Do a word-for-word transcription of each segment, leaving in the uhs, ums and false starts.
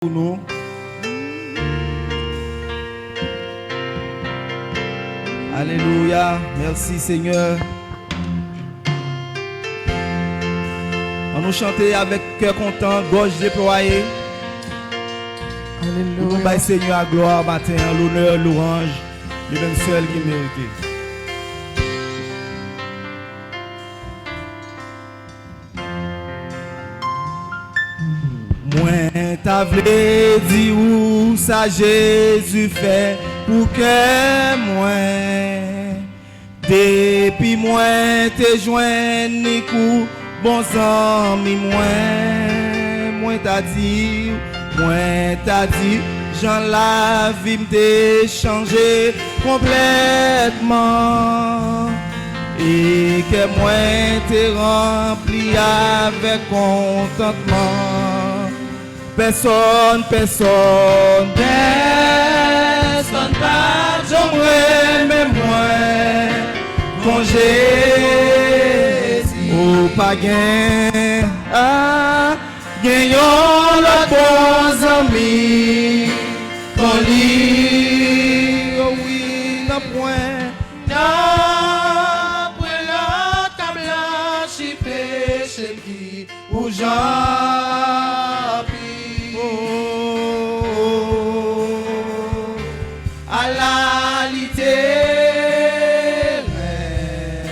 pou nou. Alelouya. Mèsi, Senyè. Ann nou chante avèk kè kontan, gòj deplwaye. Pou nou bay Senyè a glwa maten an, lonè, lwanj, li menm sèl ki merite. Mwen ta vle di ou sa Jezi fè pou kè mwen. Depi mwen te jwenn li kou bon zanmi mwen, mwen ta di, mwen ta di, jan lavi m te chanje konplètman. E kè mwen te ranpli avèk kontantman. Pèsonn, pèsonn, pèsonn pa t janm renmen mwen kon Jezi. O, pa gen, a, gen yon lòt bon zanmi kon li. O wi, nanpwen, nanpwen lòt ka blanchi peche m ki pou jan pi. O, ala li te renmen.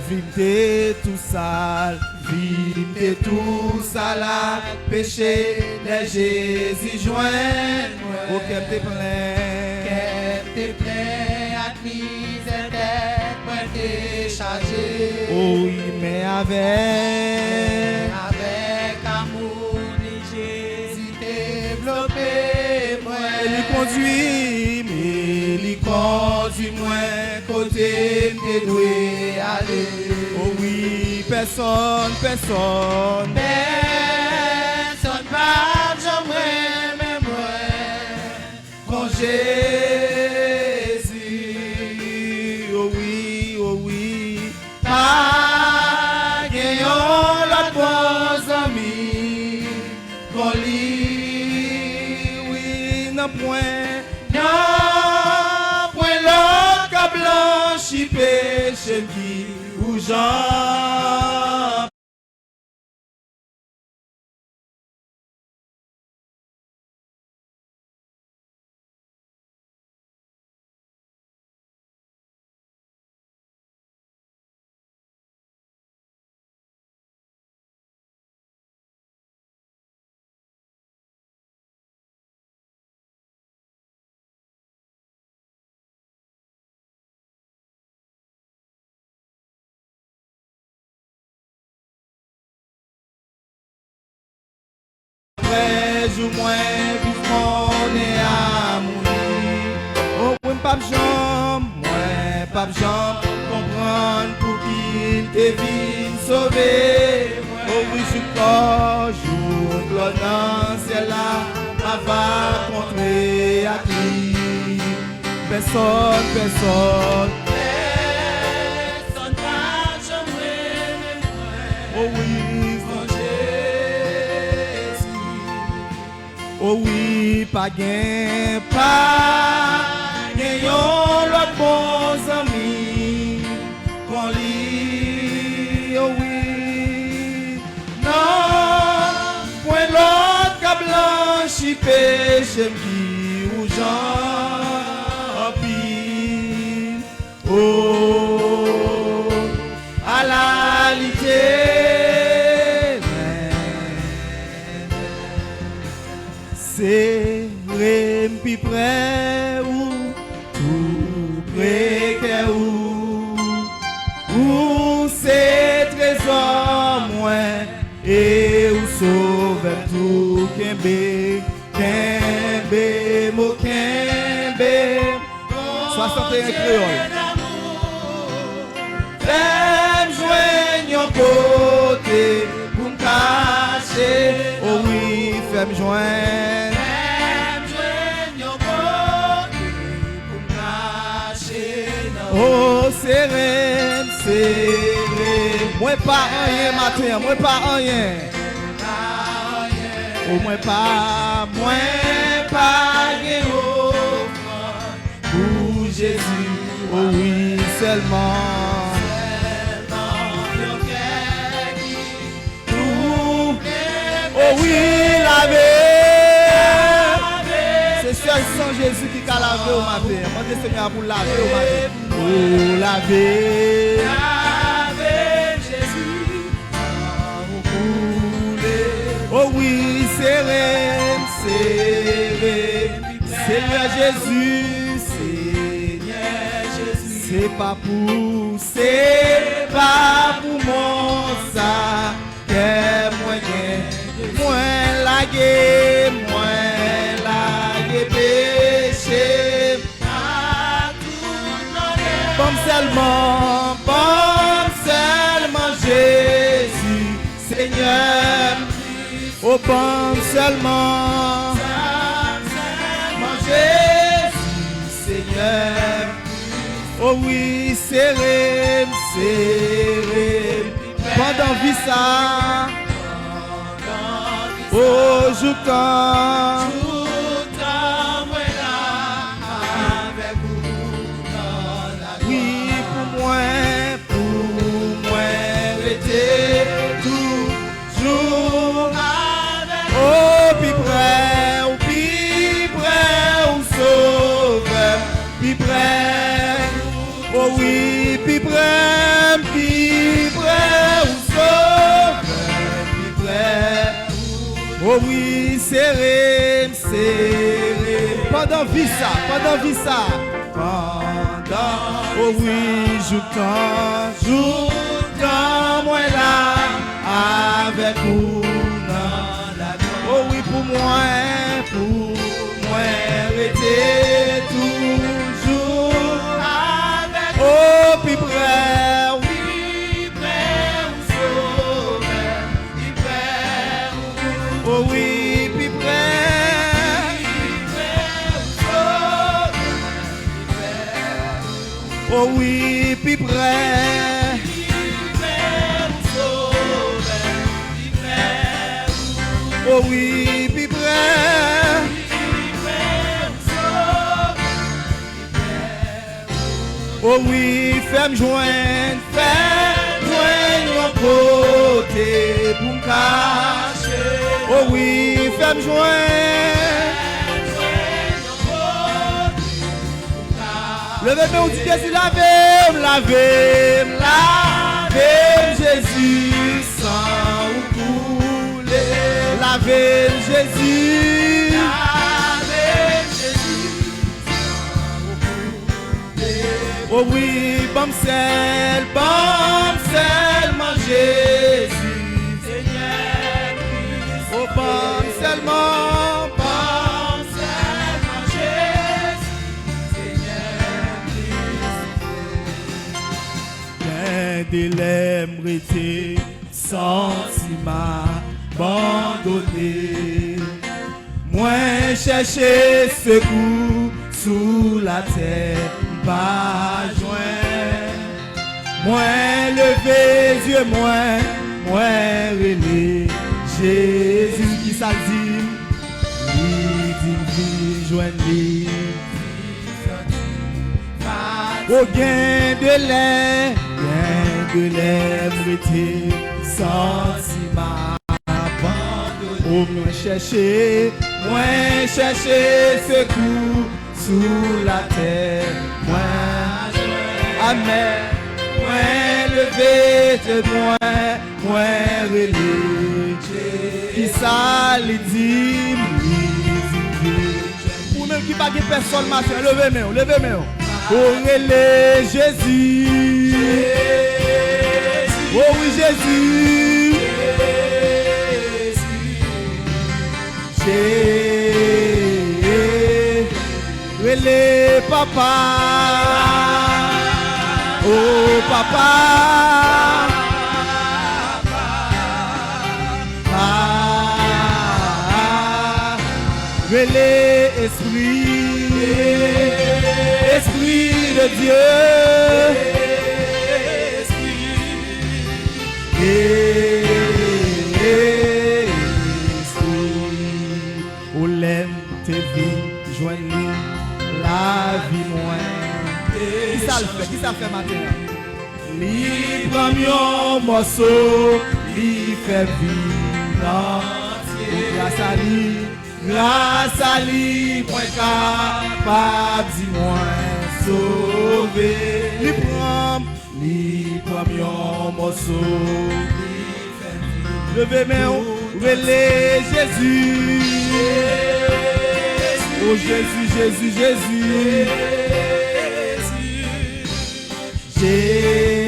Vi m te tou sal, vi m te tou sal ak peche, lè Jezi jwenn mwen. O, kè m te plen. Kè m te plen ak mizè, tèt mwen te chaje. O wi, men avèk, men avèk amou li, Jezi te vlope mwen. E li kondwi m, e li kondwi mwen kote m te dwe ale. O wi, pèsonn, pèsonn, pèsonn pa t janm renmen mwen kon Jezi. O wi, o wi, pa gen yon lòt bon zanmi kon li. Wi, nanpwen, nanpwen lòt ka blanchi peche m ki ou jan. Apre jou mwen viv konnen a mouri. O wi, m p ap janm, mwen p ap janm konprann pouki l te vin sove mwen. O wi, jouk yon jou m klò nan syèl la, m ava kontre ak li. Pèsonn, pèsonn, pèsonn pa janm renmen mwen. O wi, kon Jezi. O wi, pa gen, pa gen yon lòt bon zanmi kon li. O wi, nanpwen lòt ka blanchi peche m ki ou jan anpil. O, ala li te renmen. Sere m pi pre ou, tou pre kè ou. Ou se trezò mwen, e ou sovè m tou. Kenbe, kenbe m, o, kenbe m. Swasanteyen kreyòl. Fè m jwenn yon kote pou m kache. O wi, fè m jwenn. Fè m jwenn yon kote pou m kache nan. O, sere m, sere m. Mwen pa anyen maten an, mwen pa anyen. Mwen pa anyen. O mwen pa, mwen pa gen ofrann pou Jezi, o wi sèlman. Sèlman yon kè ki tou, o wi, lave. Se sèl san Jezi ki ka lave w maten. Mande Senyè a pou l lave w maten. O lave. Lave Jezi. O wi, sere m, sere m. Senyè Jezi, Senyè Jezi. Se pa pou, se pa pou mwen sa kè mwen gen. Mwen lage, mwen lage peche m. Ban m sèlman, ban m sèlman Jezi, Senyè m. O ban m sèlman, ban m sèlman Jezi, Senyè m. O wi, sere m, sere m. Pandan vi sa, o joutan, joutan mwen la avèk ou nan latwa. Wi, pou mwen, pou mwen rete toujou avèk ou. O pi prè, o pi prè, o Sovè, pi prè. O wi, pi prè, pi prè, o Sovè, pi prè. O wi, sere m, sere m. Pandan vi sa, pandan vi sa. Pandan, o wi, joutan, joutan mwen la avèk ou nan latwa. O wi, pou mwen, pou mwen rete toujou avèk ou. O pi prè, wi. Pi prè, ou Sovè, pi prè, ou. O wi, pi prè. Pi prè, ou Sovè, pi prè, ou. O wi, pi prè. Pi prè, ou Sovè, pi prè, ou. O wi, pi prè. Pi prè, ou Sovè, pi prè, ou. O wi, fè m jwenn, fè m jwenn yon kote pou m kache. O wi, fè m jwenn. Leve men w, di Jezi, lave m, lave m, lave m, Jezi, san ou koule. Lave m, Jezi. Lave m, Jezi. O wi, ban m sèl, ban m sèlman Jezi, Senyè Kris. O ban m sèlman, ban m sèlman Jezi, Senyè Kris. Gen de lè m rete santi m abandone. Mwen chèche sekou sou latè, m pa jwenn. Mwen leve zye mwen, mwen rele Jezi. Kisa l di m? Li di m vin jwenn li. O gen de lè, gen de lè m rete santi m abandone. O mwen chèche, mwen chèche sekou sou latè. Mwen, amèn. Mwen leve tèt mwen, mwen rele. Kisa li di m? Li di m vin. Ou menm ki pa gen pèsòn maten, leve men w, leve men w. O rele Jezi. O wi, Jezi. Jezi. Rele papa. O papa. Ah, rele Espri, Espri de Dye. Espri, Espri. O, lè m te vin jwenn li, lavi mwen. Kisa l fè? Kisa l fè maten an? Li pran m yon mòso, li fè m vin antye. Gras a li, gras a li, mwen kapab di mwen sove. Li pran m, li pran m yon mòso. Leve men w, rele Jezi. O Jezi, Jezi, Jezi. Jezi.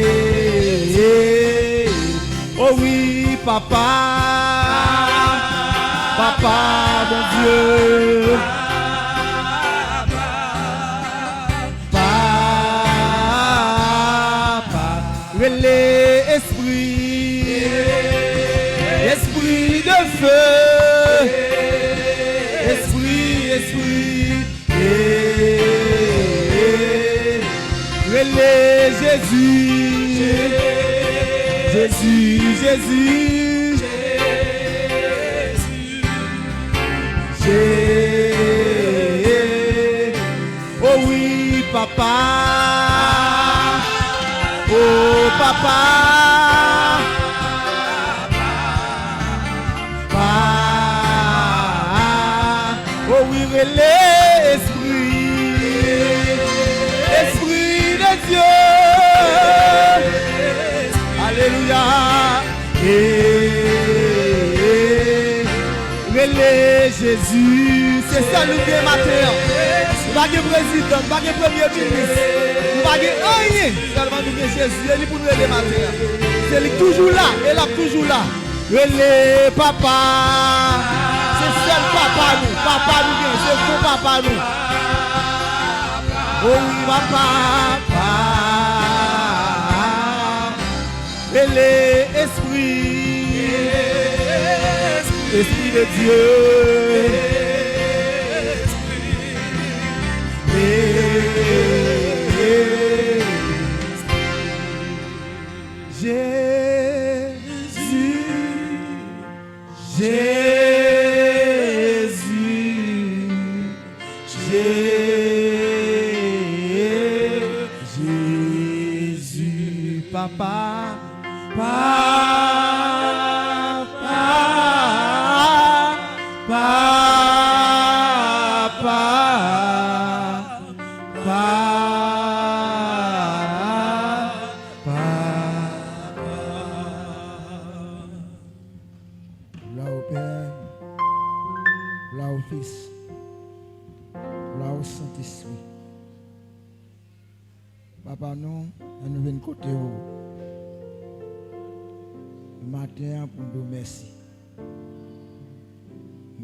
O wi, Papa. Papa, Bondye. Papa, rele Espri, Espri de feu, Espri, Espri, eh, rele Jezi, Jezi, Jezi. Je-, o wi, Papa. O Papa. Pa-, o wi, rele Espri. Espri de Dye. Alelouya. E, rele Jezi. Se sèl ou gen maten an. Nou pa gen prezidan, nou pa gen premye minis, nou pa gen anyen. Sèlman nou gen Jezi, e li pou n rele maten an. Se li k toujou la, e l ap toujou la. Rele Papa. Se sèl Papa nou, Papa nou gen, se bon Papa nou. O wi, Papa, Papa. Rele Espri, Espri de Dye. Jezi, Jezi. Je-, Jezi, Papa, Papa, Papa, Papa. Glwa o Pè, glwa o Fis, glwa o Sentespri. Papa nou, lè nou vin kote w maten an pou n di w mèsi.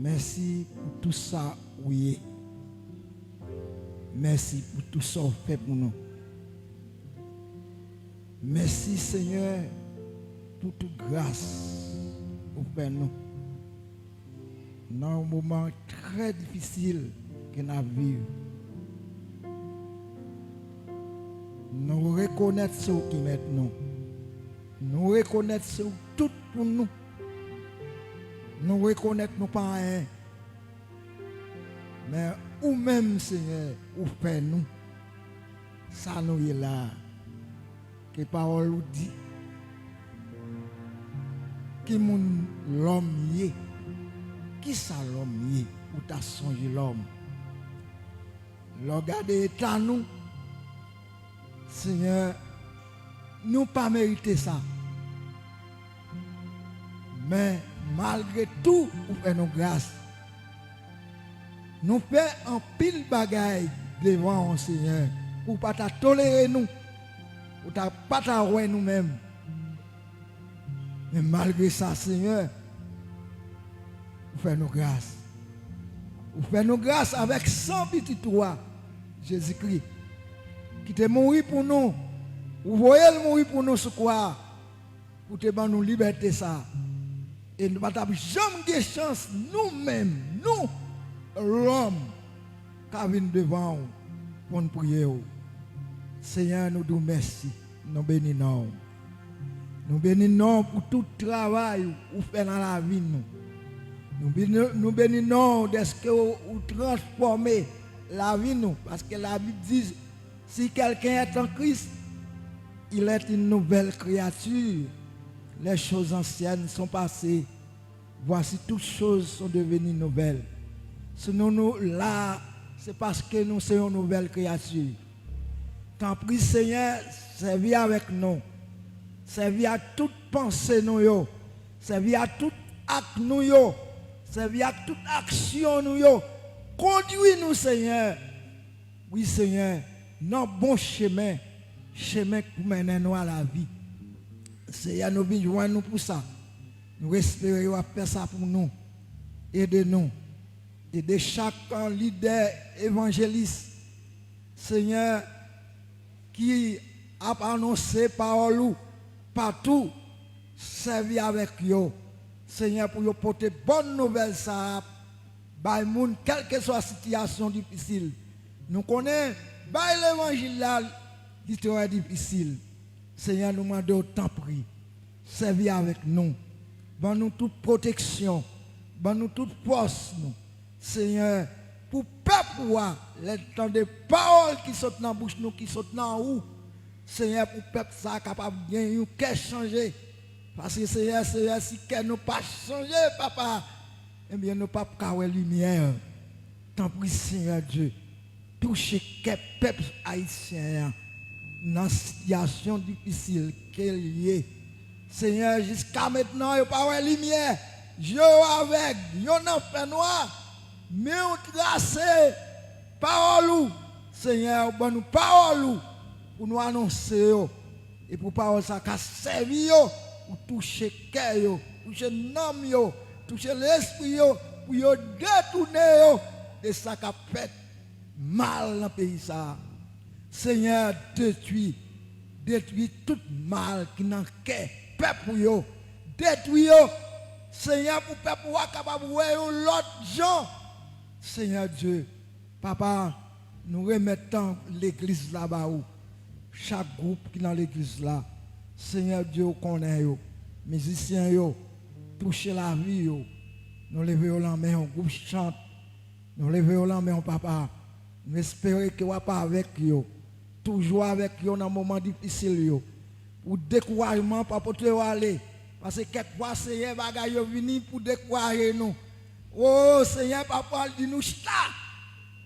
Mèsi pou tou sa ou ye. Mèsi pou tou sa w fè pou nou. Mèsi, Senyè, pou tout gras ou fè nou nan yon moman trè difisil ke n ap viv. Nou rekonèt se ou ki mèt nou. Nou rekonèt se ou tout pou nou. Nou rekonèt nou pa anyen. Men ou menm, Senyè, ou fè nou sa nou ye la a. Ke pawòl ou di, ki moun lòm ye? Kisa lòm ye pou ta sonje lòm? Lè w gade eta nou, Senyè, nou pa merite sa. Men, malgre tou, ou fè nou gras. Nou fè anpil bagay devan w, Senyè. Ou pa ta tolere nou. Ou ta, pa ta wè nou menm. Men malgre sa, Senyè, ou fè nou gras. Ou fè nou gras avèk san pitit ou a, Jezikri, ki te mouri pou nou. Ou voye l mouri pou nou sou kwa a, pou te ban nou libète sa a. E nou pa t ap janm gen chans, nou menm, nou, lòm, ka vin devan w pou n priye w. Senyè, nou di w mèsi, nou beni non w. Nou beni non w pou tout travay ou fè nan lavi nou. Nou beni, nou beni non w dèske w, ou transfòme lavi nou, paske Labib di, si quelqu'un est en Christ, il est une nouvelle créature. Les choses anciennes sont passées. Voici, toutes choses sont devenues nouvelles. Si nou, nou la, se paske nou se yon nouvèl kreyati. Tanpri, Senyè, sèvi avèk nou. Sèvi ak tout panse nou yo. Sèvi ak tout ak nou yo. Sèvi ak tout aksyon nou yo. Kondwi nou, Senyè. Wi, Senyè, nan bon chemen, chemen k pou mennen nou a lavi. Senyè, nou vin jwenn nou pou sa. Nou espere w ap fè sa pou nou. Ede nou. Ede chak lidè evanjelis, Senyè, ki ap anonse pawòl ou patou, sèvi avèk yo, Senyè, pou yo pote bòn nouvèl sa a bay moun, kèlkeswa sitiyasyon difisil. Nou konnen bay levanjil la, li trè difisil. Senyè, nou mande w, tanpri, sèvi avèk nou. Ban nou tout pwoteksyon. Ban nou tout fòs nou. Senyè, pou pèp ou a, lè l tande pawòl ki sot nan bouch nou, ki sot nan ou, Senyè, pou pèp sa a kapab gen yon kè chanje. Paske, Senyè, Senyè, si kè nou pa chanje, Papa, ebyen, nou p ap ka wè limyè. Tanpri, Senyè Dye, touche kè pèp ayisyen an nan sitiyasyon difisil ke l ye. Senyè, jiska mentnan, yo pa wè limyè. Je yo avèg, yo nan fènwa. Men w trase pawòl ou, Senyè, ou ban nou pawòl ou pou nou anonse yo. E pou pawòl sa ka sèvi yo, pou touche kè yo, touche nanm yo, touche lespri yo, pou yo detounen yo de sa k ap fèt mal nan peyi sa a. Senyè, detwi, detwi tout mal ki nan kè pèp ou yo. Detwi yo, Senyè, pou pèp ou a kapab wè yon lòt jan. Senyè Dye, Papa, nou remèt tan legliz la ba ou. Chak gwoup ki nan legliz la, Senyè Dye, ou konnen yo. Mizisyen yo, touche lavi yo. Nou leve yo lanmen, yon gwoup chant. Nou leve yo lanmen, yon papa. Nou espere ke w ap avèk yo. Toujou avèk yo nan moman difisil yo. Pou dekourajman pa pote yo ale. Paske kèk fwa, Senyè, bagay yo vini pou dekouraje nou. O, Senyè, pafwa, l di nou chita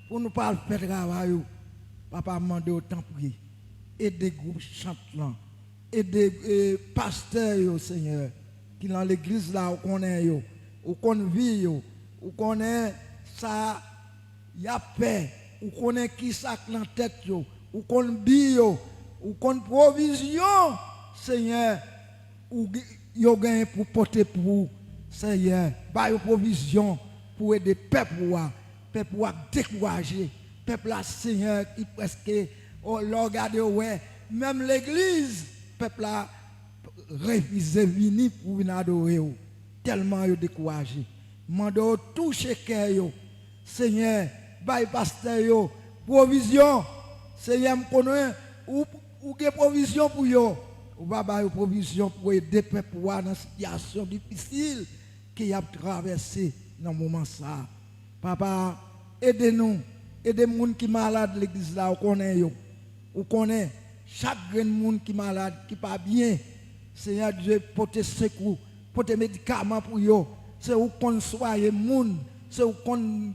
pou nou pa al fè travay ou. Papa, m mande w, tanpri, ede gwoup chant lan. Ede, e, pastè yo, Senyè, ki nan legliz la, ou konnen yo. Ou konn vi yo. Ou konnen sa y ap fè. Ou konnen ki sa k nan tèt yo. Ou konn bi yo. Ou konn pwovizyon, Senyè, ou, yo genyen pou pote pou ou, Senyè. Ba yo pwovizyon pou ede pèp ou a. Pèp ou a dekouraje. Pèp la, Senyè, ki prèske, o, lè w gade, w wè, menm legliz, pèp la refize vini pou vin adore w. Tèlman yo dekouraje. Mande w touche kè yo. Senyè, bay pastè yo pwovizyon. Senyè, m konnen ou, ou gen pwovizyon pou yo. Ou va ba yo pwovizyon pou ede pèp ou a nan sitiyasyon difisil ke y ap travèse nan moman sa a. Papa, ede nou. Ede moun ki malad legliz la, ou konnen yo. Ou konnen chak grenn moun ki malad, ki pa byen. Senyè Dye, pote sekou, pote medikaman pou yo. Se ou konn swaye moun, se ou konn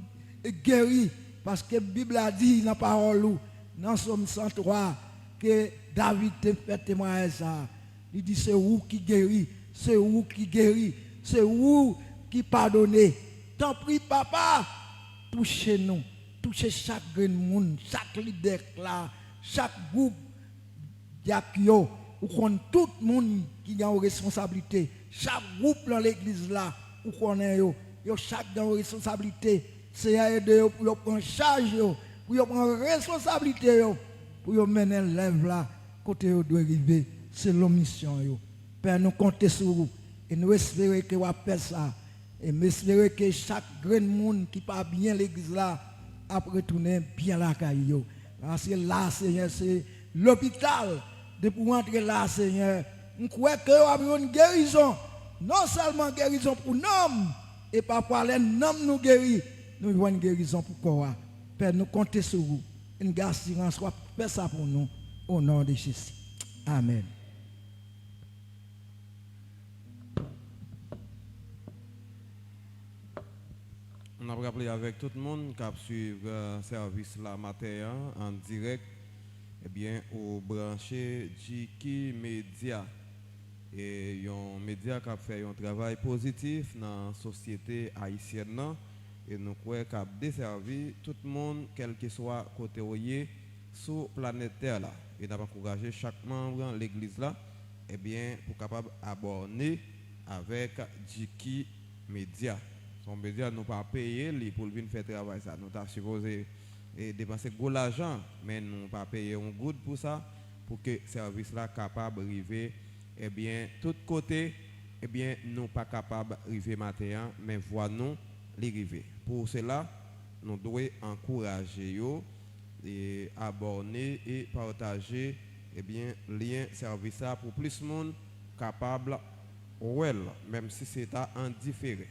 geri. Paske Bib la di nan pawòl ou, nan Sòm san twa, ke David te fè temwayaj sa a. Li di, se ou ki geri, se ou ki geri, se ou ki padone. Tanpri, Papa, touche nou, touche chak grenn moun, chak lidè k la, chak gwoup dyak yo. Ou konn tout moun ki gen yon responsablite. Chak gwoup nan legliz la, ou konnen yo. Yo chak gen yon responsablite. Senyè, ede yo pou yo pran chaj yo, pou yo pran responsablite yo, pou yo mennen lèv la kote yo dwe rive, selon misyon yo. Pè, nou konte sou ou e nou espere ke w ap fè sa. E m espere ke chak grenn moun ki pa byen legliz la ap retounen byen lakay yo. Paske la, Senyè, se lopital. Depi w antre la, Senyè, m kwè ke w ap jwenn gerizon. Non sèlman gerizon pou nanm, E pafwa, lè nanm nou geri, nou jwenn gerizon pou kò a. Pè, nou konte sou ou. E n gen asirans w ap fè sa pou nou, o non de Jezi. Amèn. N ap raple avèk tout moun k ap swiv, eh, sèvis la maten an, an dirèk, ebyen, ou branche Jiki Media. E yon medya k ap fè yon travay pozitif nan sosyete ayisyèn nan, e nou kwè k ap desèvi tout moun, kèlkeswa kote w ye sou planèt tè la. E n ap ankouraje chak manm legliz la, ebyen, pou kapab abòne avèk Jiki Media. Se yon medya nou pa peye li pou l vin fè travay sa. Nou ta sipoze, e, depanse gwo lajan, men nou pa peye yon goud pou sa, pou ke sèvis la kapab rive, ebyen, tout kote, ebyen, nou pa kapab rive maten an, men vwa nou, li rive. Pou sela, nou dwe ankouraje yo, e abòne e pataje, ebyen, lyen sèvis la pou plis moun kapab wè l, menm si se ta an difere.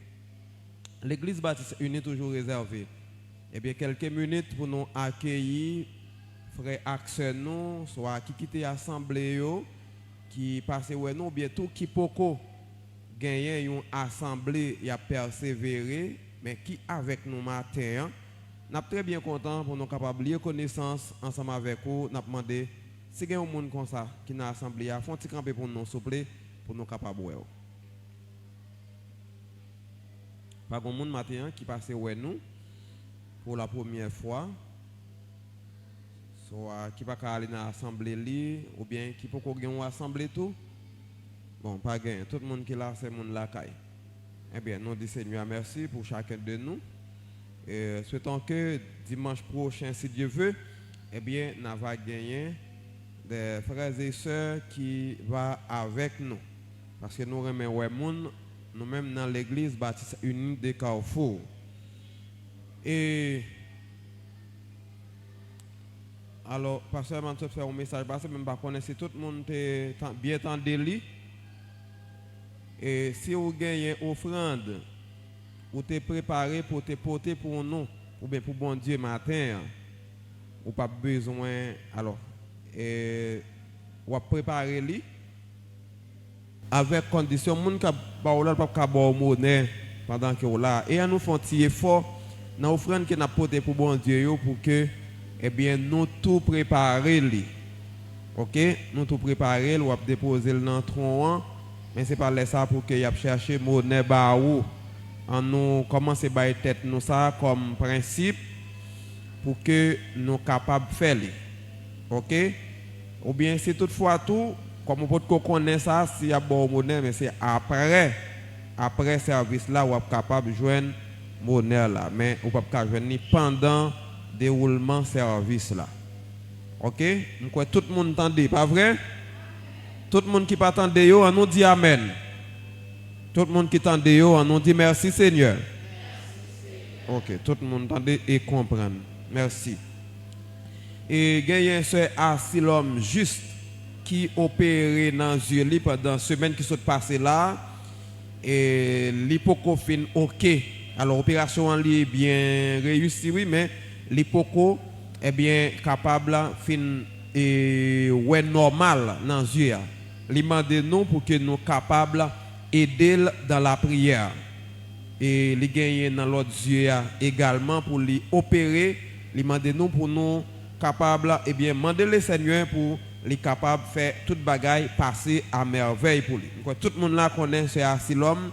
Legliz Batis Ini toujou rezève, ebyen, kèlke minit pou nou akeyi frè ak sè nou, swa ki kite asanble yo, ki pase wè nou, oubyen tou ki poko genyen yon asanble y ap pèsevere, men ki avèk nou maten an. N ap trè byen kontan pou nou kapab lye konesans ansanm avèk ou. N ap mande, si gen yon moun konsa ki nan asanble a, fè yon ti kanpe pou nou, souple, pou nou kapab wè w. Pa gen moun maten an ki pase wè nou pou la premyè fwa, swa ki pa ka ale nan asanble li, oubyen ki poko gen yon asanble tou? Bon, pa gen. Tout moun ki la, se moun lakay. Ebyen, nou di Senyè a mèsi pou chacun de nous. Et souhaitons que dimanche prochain, si Dieu veut, ebyen, n a va genyen des frères et sœurs qui va avec nous. Paske nou renmen wè moun, nou menm nan Legliz Batis Ini de Carrefour. E, alò, Pastè Eman sot fè yon mesaj pase, men m pa konnen si tout moun te tan-, byen tande li. E si w genyen ofrann ou te prepare pou w te pote pou nou, oubyen pou Bondye maten an, ou p ap bezwen, alò, e, w ap prepare li avèk kondisyon, moun k ap ba w la, l p ap ka ba w monè pandan ke w la. E ann nou fè yon ti efò nan ofrann ke n ap pote pou Bondye yo, pou ke, ebyen, nou tou prepare li. Oke? Nou tou prepare l, w ap depoze l nan twon an, men se pa lè sa pou ke y ap chache monè ba ou. Ann nou kòmanse bay tèt nou sa kòm prensip pou ke nou kapab fè li. Oke? Oubyen si toutfwa tou, kòm ou potko konnen sa, si y ap ba w monè, men se aprè, aprè sèvis la, w ap kapab jwenn monè la. Men ou p ap ka jwenn li pandan dewoulman sèvis la. Oke? M kwè tout moun tande, pa vre? Tout moun ki pa tande yo, ann nou di amèn. Tout moun ki tande yo, ann nou di mèsi, Senyè. Oke, tout moun tande e konprann. Mèsi. E genyen sè Asilòm Jis ki opere nan zye li pandan semèn ki sot pase la. E li poko fin oke. Alò, operasyon an li byen reyisi, wi, men li poko, ebyen, kapab fin, e, wè nòmal nan zye a. Li mande nou pou ke nou kapab ede l dan lapriyè. E li genyen nan lòt zye a egalman pou li opere. Li mande nou pou nou kapab, ebyen, mande Lesenyè pou li kapab fè tout bagay pase a mèvèy pou li. M kwè tout moun la konnen sè Asilòm,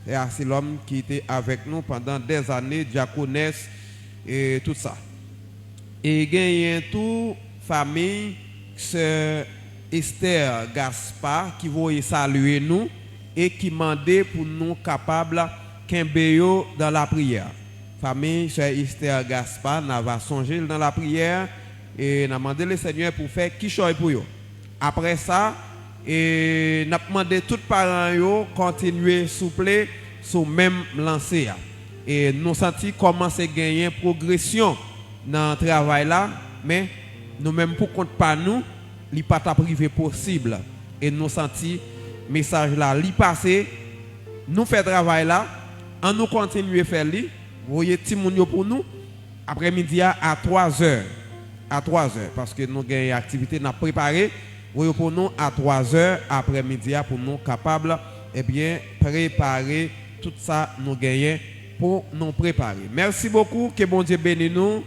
sè Asilòm ki te avèk nou pandan dèzane, dyakonès, e tout sa. E genyen tou fanmi sè Esther Gaspard ki voye salye nou e ki mande pou nou kapab kenbe yo dan lapriyè. Fanmi sè Esther Gaspard, n a va sonje l nan lapriyè e n a mande Lesenyè pou fè kichòy pou yo. Apre sa, e n ap mande tout paran yo kontinye souple sou menm lanse a. E nou santi kòmanse genyen pwogresyon nan travay la, men nou menm pou kont pa nou, li pa t ap rive posib. E nou santi mesaj la, li pase, nou fè travay la, Ann nou kontinye fè li. Voye timoun yo pou nou. Aprèmidi a, a twazè. A twazè, paske nou gen aktivite n ap prepare. Voye yo pou nou a twazè aprèmidi a pou nou kapab, ebyen, prepare tout sa nou genyen pou nou prepare. Mèsi bokou. Ke Bondye beni nou.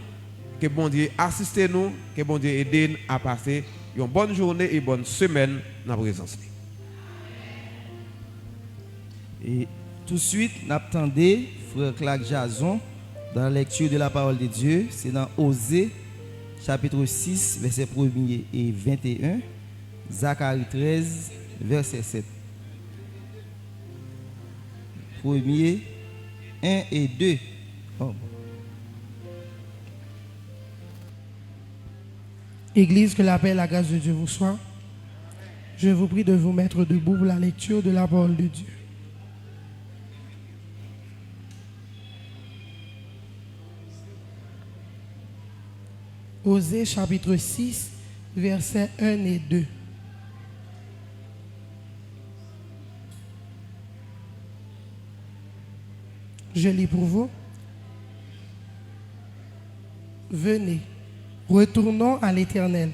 Ke Bondye asiste nou. Ke Bondye ede n a pase yon bòn jounen e bòn semèn nan prezans li. E touswit, n ap tande frè Clark Jason dans la lecture de la parole de Dieu, se nan Oze, chapit sis, vèsè premye e venteyen, Zakari trèz, vèsè sèt. Premye, en e de. Oh. Église, que la paix et la grâce de Dieu vous soient. Je vous prie de vous mettre debout pour la lecture de la parole de Dieu. Osée chapitre six, versets un et deux. Je lis pour vous. Venez, retournons à l'Éternel,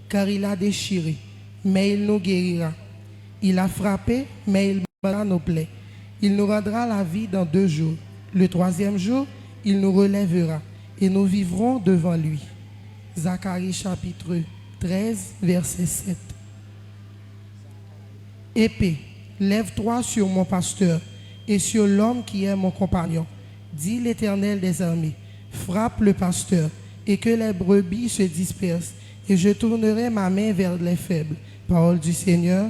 car il a déchiré, mais il nous guérira. Il a frappé, mais il bandera nos plaies. Il nous rendra la vie dans deux jours. Le troisième jour, il nous relèvera, et nous vivrons devant lui. Zacharie chapitre treize, verset sept. Épée, lève-toi sur mon pasteur et sur l'homme qui est mon compagnon, dit l'Éternel des armées. Frappe le pasteur et que les brebis se dispersent, et je tournerai ma main vers les faibles. Parole du Seigneur.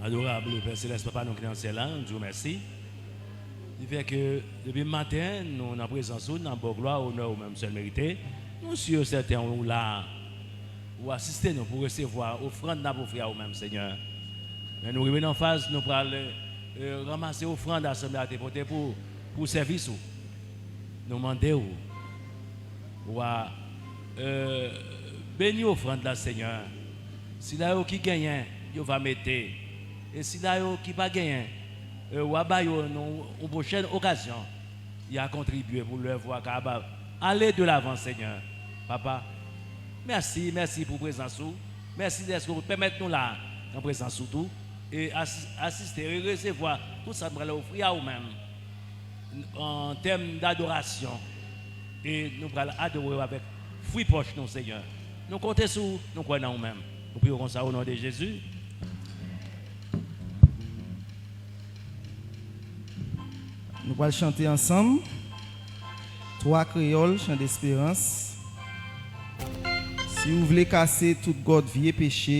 Adorab Pè Selès, Papa nou ki nan syèl la, nou di w mèsi. Li fè ke depi maten, nou nan prezans ou, nan ba w glwa, onè ou menm sèl merite. Nou si e sèten ou la, ou asiste nou pou resevwa ofrann n ap ofri a ou menm, Senyè. Lè nou rive nan faz, nou pral, eh, ranmase ofrann asanble a te pote pou, pou sèvis ou. Nou mande w, w a, eh, beni ofrann la, Senyè. Sila yo ki genyen, yo va mete. E sila yo ki pa genyen, eh, w a ba yo nan yon pwochèn okazyon. Y a kontribye pou lèv ou a kapab ale de lavan, Senyè. Papa, mèsi, mèsi pou prezans ou. Mèsi dèske ou pèmèt nou la nan prezans ou tou. E asi-, asiste e resevwa tout sa n pral ofri a ou menm an tèm dadorasyon. E nou pral adore w avèk fwi pòch nou, Senyè. Nou konte sou ou, nou kwè nan ou menm. Nou priye w konsa, o non de Jezi. Nou pral chante ansanm. Twa kreyòl, Chan Desperans. Si w vle kase tout kòd vye peche,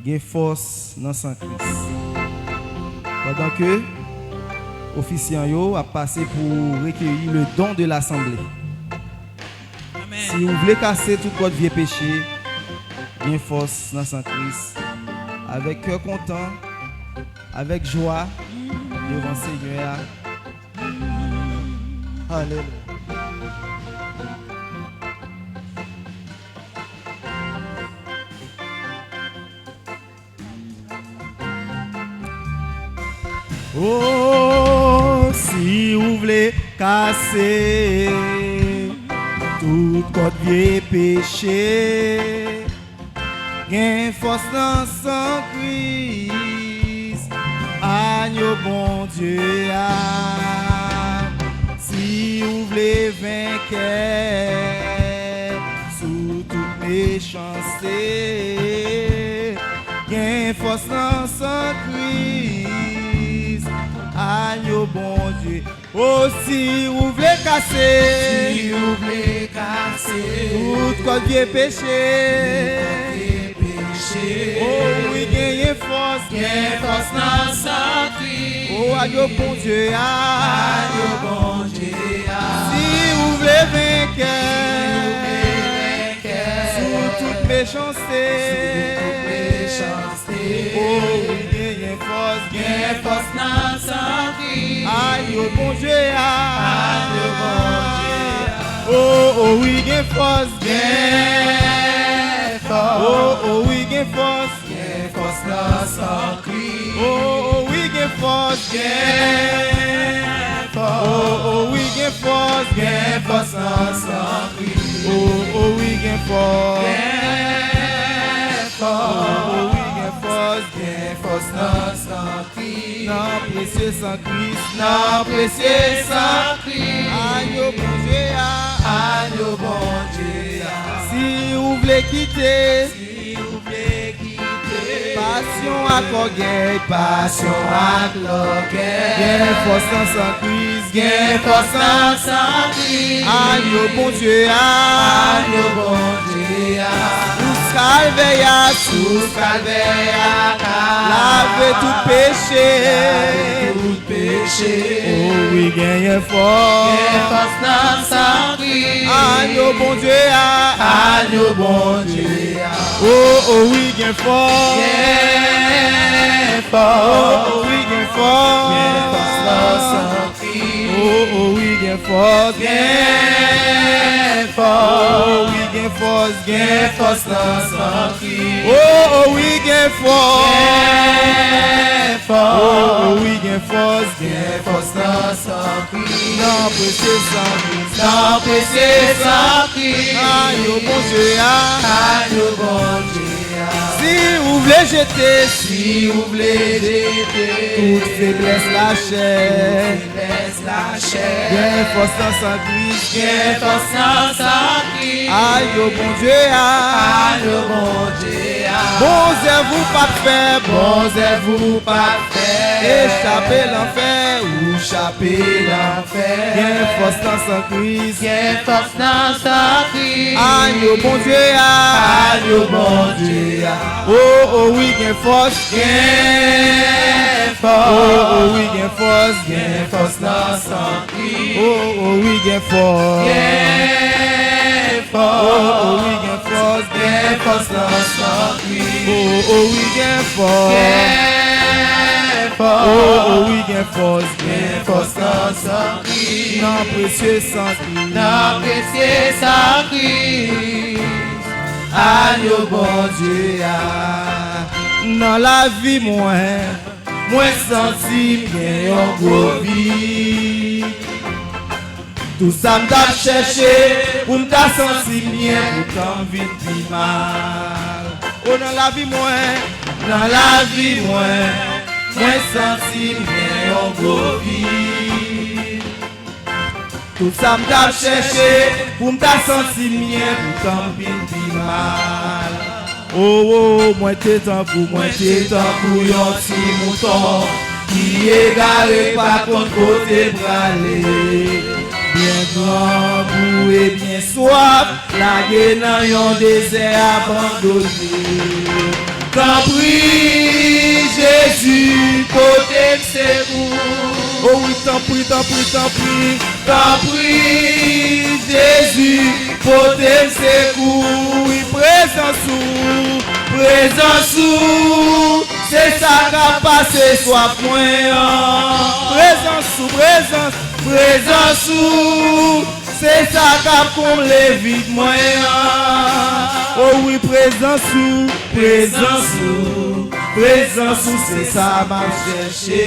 gen fòs nan san Kris. Pandan ke ofisyan yo ap pase pou rekeyi le don de l'assemblée. Amèn. Si w vle kase tout kòd vye peche, gen fòs nan san Kris. Avèk kè kontan, avèk jwa, devan Senyè a. Alelouya. O, si w vle kase tout kòd vye peche, gen fòs nan san Kris, Agno Bondye a. Si w vle venkè sou tout mechanste, gen fòs nan san Kris, Agno Bondye. O, si w vle kase, si w vle kase tout kòd vye peche, tout vye peche, o wi, genyen fòs, gen fòs nan san Kris. O, Agno Bondye a, Agno Bondye a. Si w vle venkè, si w vle venkè sou tout mechanste, sou tout mechanste, o wi, genyen fòs, Gen fòs nan san Kris. Ayo Bondye a. Ayo Bondye a. O, o wi, gen fòs, gen fòs. O, o wi, gen fòs. Gen fòs nan san Kris. O, o wi, gen fòs, gen fòs. O, o wi, gen fòs, gen fòs nan san Kris. O, o wi, gen fòs. Gen fòs. O, o wi, gen fòs. Gen fòs nan san Kris. Nan presye san Kris. Nan presye san Kris. Ayo Bondye a. Ayo Bondye a. Si ou vle kite. Si ou vle kite. Pasyon ak ògèy. Pasyon ak ògèy. Gen fòs nan san Kris. Gen fòs nan san Kris. Ayo Bondye a. Ayo Bondye a. Sous kalvè a. Sous kalvè a. Lave tout peche. Lave tout peche. O wi, genyen fòs. Gen fòs nan san Kris. Ayo Bondye a. Ayo Bondye a. O, o wi, gen fòs. Gen fòs. O, o wi, gen fòs. Gen fòs nan san Kris. O, o wi, gen fòs. Gen fòs. O wi, gen fòs. Gen fòs nan san Kris. O, o wi, gen fòs. Gen fòs. O, o wi, gen fòs. Gen fòs nan san Kris. Nan presye san Kris. Nan presye san Kris. Ayo Bondye a. Ayo Bondye a. Si ou vle jete. Si ou vle jete. Tout feblès lachè. Tout feblès lachè. Gen fòs nan san Kris. Gen fòs nan san Kris. Ayo Bondye a. Ayo Bondye a. Bon zèv ou p ap fè. Bon zèv ou p ap fè. E chape lanfè. Ou chape lanfè. Gen fòs nan san Kris. Gen fòs nan san Kris. Ayo Bondye a. Ayo Bondye a. O, o wi, gen fòs. Gen fòs. O, o wi, gen fòs. Gen fòs nan san Kris. O, o wi, gen fòs. Gen fòs. O, o wi, gen fòs. Gen fòs nan san Kris. O, o wi, gen fòs. Gen fòs. O, o wi, gen fòs. Gen fòs nan san Kris. Nan presye san Kris. Nan presye san Kris. Ayo Bondye a. Nan lavi mwen, mwen santi m gen yon gwo vid. Tout sa m t ap chèche pou m ta santi m byen, poutan m vin pi mal. O, nan lavi mwen, nan lavi mwen, mwen santi m gen yon gwo vid. Tout sa m t ap chèche pou m ta santi m byen, poutan m vin pi mal. O, o, mwen te tankou, mwen te tankou yon ti mouton ki egare, pa konn kote prale. Byen grangou e byen swaf, lage nan yon dezè abandone. Tanpri, Jezi, pote m sekou. O wi, tanpri, tanpri, tanpri. Tanpri, Jezi, pote m sekou. Wi, prezans ou, prezans ou, se sa k ap pase swaf mwen an. Prezans ou, prezans, prezans ou, se sa k ap konble vid mwen an. O wi, prezans ou, prezans ou, prezans ou, se sa m ap chèche.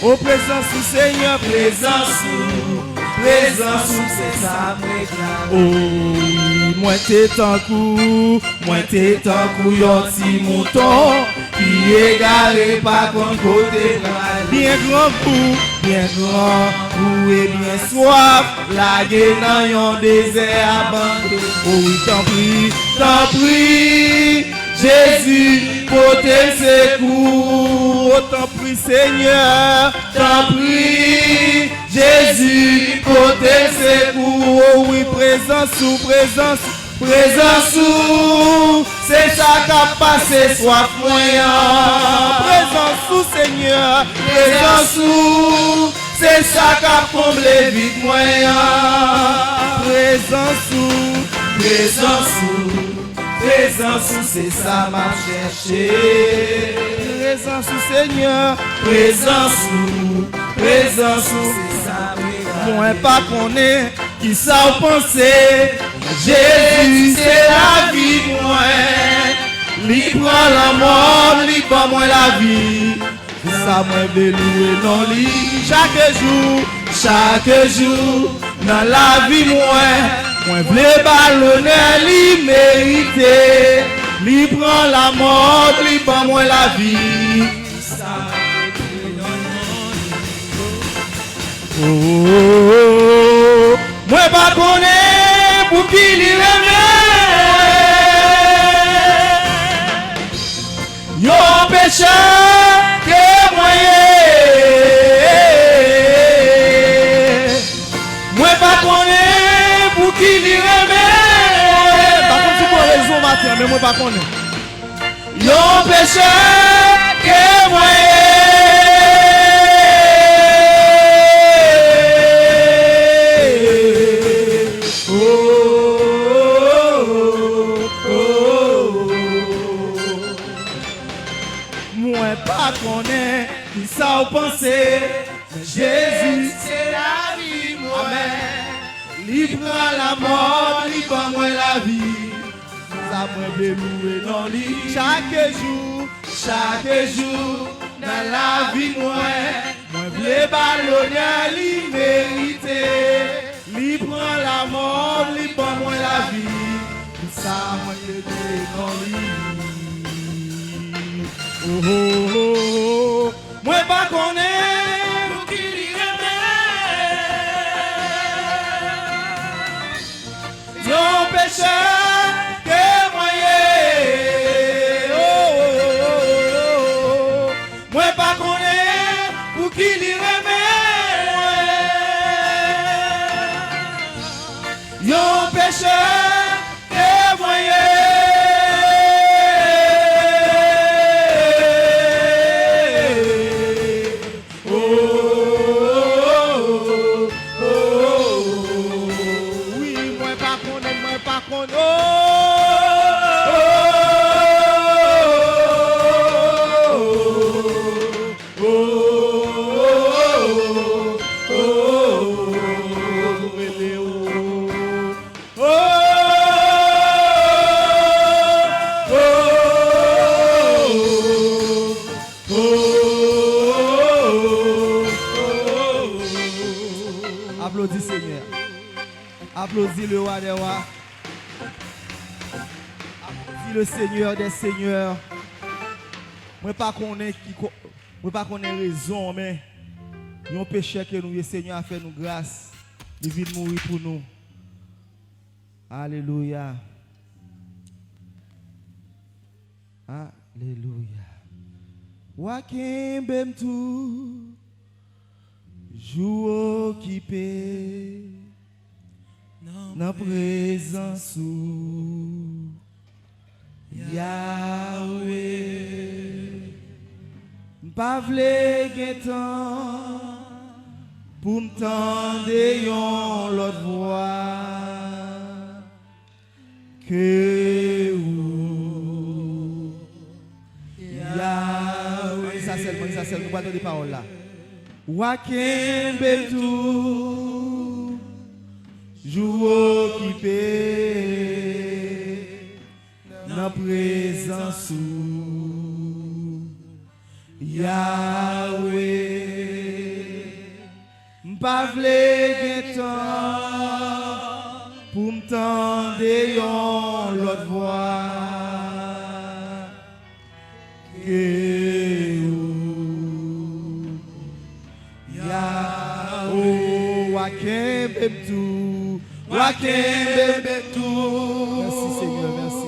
O, prezans ou, Senyè, prezans ou, prezans ou, se sa m reklame. O wi, mwen te tankou, mwen te tankou yon ti mouton ki egare, pa konn kote prale. Byen grangou, byen grangou e byen swaf, lage nan yon dezè abandone. O wi, tanpri, tanpri, Jezi, pote m sekou. O, tanpri, Senyè, tanpri, Jezi, pote m sekou. O wi, prezans ou, prezans, prezans ou, se sa k ap pase swaf mwen an. Prezans ou, Senyè, prezans ou, se sa k ap konble vid mwen an. Prezans ou, prezans ou, prezans ou, se sa m ap chèche. Prezans ou, Senyè, prezans ou, prezans ou. Mwen pa konnen kisa w panse. Jezi se lavi mwen. Li pran lanmò, li ban mwen lavi. Sa mwen vle louwe non li. Chak jou, chak jou nan lavi mwen, mwen vle ba l onè li merite. Li pran lanmò, li ban mwen lavi. Sa mwen vle louwe non li. Oh, mwen pa konnen pou ki li renmen. Yon pechè ke mwen ye. Mwen pa konnen pou ki li renmen. M pa konn si pou rezon maten, men mwen pa konnen. Yon pechè ke mwen ye. Oh, oh, oh, oh. Mwen pa konnen kisa w panse, men Jezi se lavi mwen. Amèn. Li pran lanmò, li ban mwen lavi. Sa mwen vle louwe non li. Chak jou, chak jou nan lavi mwen, mwen vle ba l onè li merite. Li pran lanmò, li ban mwen lavi. Sa mwen vle louwe non li. Oh, oh, oh, oh. Mwen pa konnen pou ki li renmen. Yon pechè ke mwen ye. Oh, oh, oh, oh, oh. Mwen pa konnen pou ki li renmen mwen. Yon pechè ke mwen ye. Oh, oh, oh, oh, oh. Wi, mwen pa konnen, mwen pa konnen. Oh, oh, oh, oh, oh. Oh, oh, oh, oh, oh, oh, oh, oh. Aplodi Senyè. Aplodi le Roi des Rois. Aplodi le Seigneur des Seigneurs. Mwen pa konnen ki ko-, mwen pa konnen rezon, men yon pechè ke nou ye, Senyè a fè nou gras. Li vin mouri pou nou. Alelouya. Alelouya. W a kenbe m tou. Jou okipe nan prezans ou, Yawe. M pa vle gen tan pou m tande yon lòt vwa ke ou, Yawe. Ann di sa sèlman, ann di sa sèlman, nou pral tande pawòl la. W a kenbe m tou, jou okipe nan prezans ou. Yawe, m pa vle gen tan pou m tande yon lòt vwa ke ou, Yawe. Oh, w a kenbe m tou, w a kenbe m tou. Mèsi, Senyè, mèsi.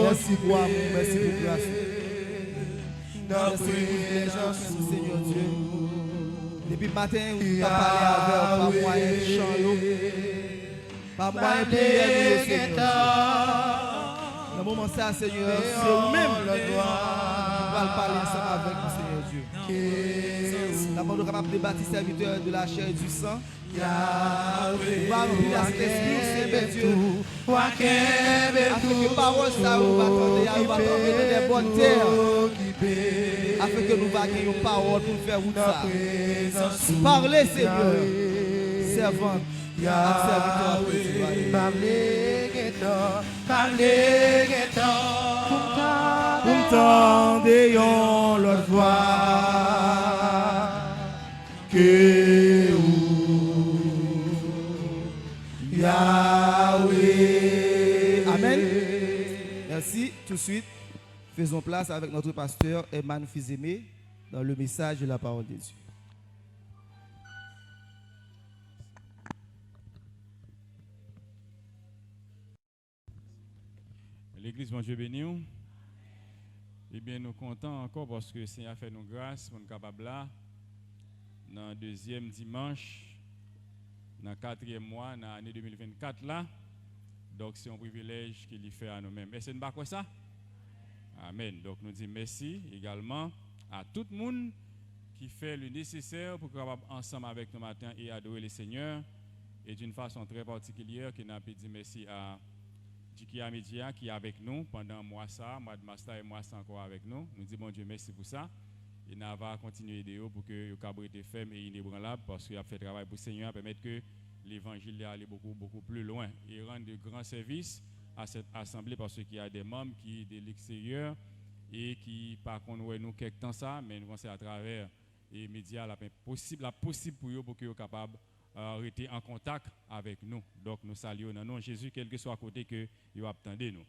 Mèsi pou amou, mèsi pou gras ou. Mèsi pou privilèj ou, Senyè Dye. Depi maten, ou t ap pale avè w pa mwayen chan yo, pa mwayen priyè nou yo, Senyè Dye. Nan moman sa, Senyè, se ou menm ki pral pale ansanm avèk nou, Senyè Dye. N ap mande w kapab debati sèvitè de la chair et du sang. Ou va ranpli l ak Lespri w, Senyè. Dieu, afin que pawòl sa yo va tande a, yo va tonbe nan de bòn tè, afin que nou va gen yon pawòl pou n fè wout sa. Parle, Seigneur, servante ak serviteur ap recevoir. Pa vle gen tan, pa vle gen tan pou m tande yon lòt vwa ke ou, Yahweh. Amen. Merci. Tout de suite, faisons place avec notre pasteur Herman Fils-Aimé dans le message de la parole de Dieu. Legliz, Bondye beni w. Ebyen, nou kontan ankò paske Senyè a fè nou gras pou n kapab la nan dezyèm dimanch nan katriyèm mwa nan ane de mil vennkat la. Donk, se yon privilèj ke li fè a nou menm. Èske n pa kwè sa? Amèn. Donk, nou di mèsi egalman a tout moun ki fè le nesesè pou kapab ansanm avèk nou maten e adore le Senyè. E d'une façon très particulière, ke n ape di mèsi a Jikiya Media ki avèk nou pandan mwa sa, mwa de mas la e mwa sa ankò avèk nou. Nou di Bondye mèsi pou sa. E n ava kontinye ede yo pou ke yo kab rete fèm e inebranlab, paske y ap fè travay pou Senyè a, pèmèt ke levanjil li ale bokou, bokou pli lwen e rann de gran sèvis a sèt asanble, paske y a de manm ki de leksteryè e ki pa konn wè nou kèk tan sa, men nou panse atravè e medya l ap posib, l ap posib pou yo, pou ke yo kapab, euh, rete an kontak avèk nou. Donk, nou salye yo nan non Jezi, kèlkeswa kote ke yo ap tande nou.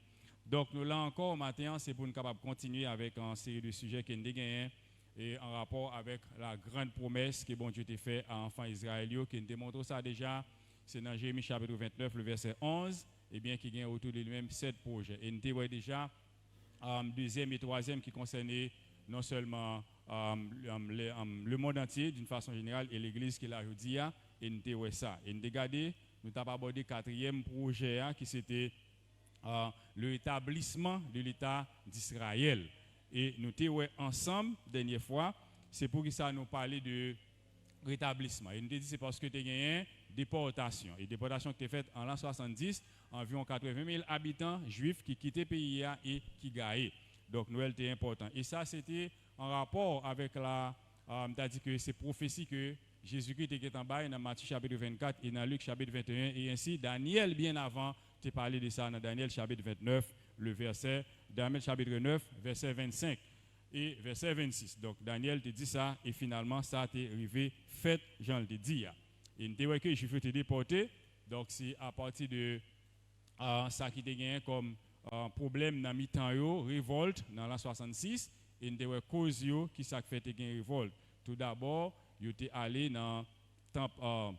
Donk, nou la ankò maten an, se pou n kapab kontinye avèk yon seri de sijè ke n te genyen e an rapò avèk la grande promesse ke Bondye te fè a anfan Izrayèl yo, ke n te montre w sa deja, se nan Jeremi chapit ventnèf, le vèsè onz, ebyen, ki gen otou de li menm sèt pwojè. E n te wè deja, um, dezyèm e twazyèm ki konsène non sèlman, um, um, le, um, le monde entier d'une façon générale e legliz ki la jodi a, e n te wè sa. E n te gade, nou t ap abòde katriyèm pwojè a, ki se te, uh, le rétablissement de l'État d'Israël. E nou te wè ansanm, dènyè fwa, se poukisa nou pale de retablisman. E nou te di se paske te genyen depòtasyon. E depòtasyon ki te fèt an lan swasanndis, anviwon katreven mil abitan jwif ki kite peyi a e ki gaye. Donk, Nwèl te enpòtan. E sa, se te an rapò avèk la, euh, m ta di ke se pwofesi ke Jezikri te gentan bay nan Matye chapit vennkat e nan Lik chapit venteyen, e ensi Danyèl, byen avan, te pale de sa nan Danyèl chapit ventnèf, le vèsè, Danyèl chapit nèf, vèsè vennsenk e vèsè vennsis. Donk, Danyèl te di sa, e finalman, sa te rive fèt jan l te di a. E n te wè ke Jwif yo te depòte, donk, se apati de, ah, sa ki te genyen kòm, ah, pwoblèm nan mitan yo, revòlt nan lan swasann sis, e n te wè koz yo, ki sa k fè te gen revòlt. Toudabò, yo te ale nan tanp, ah,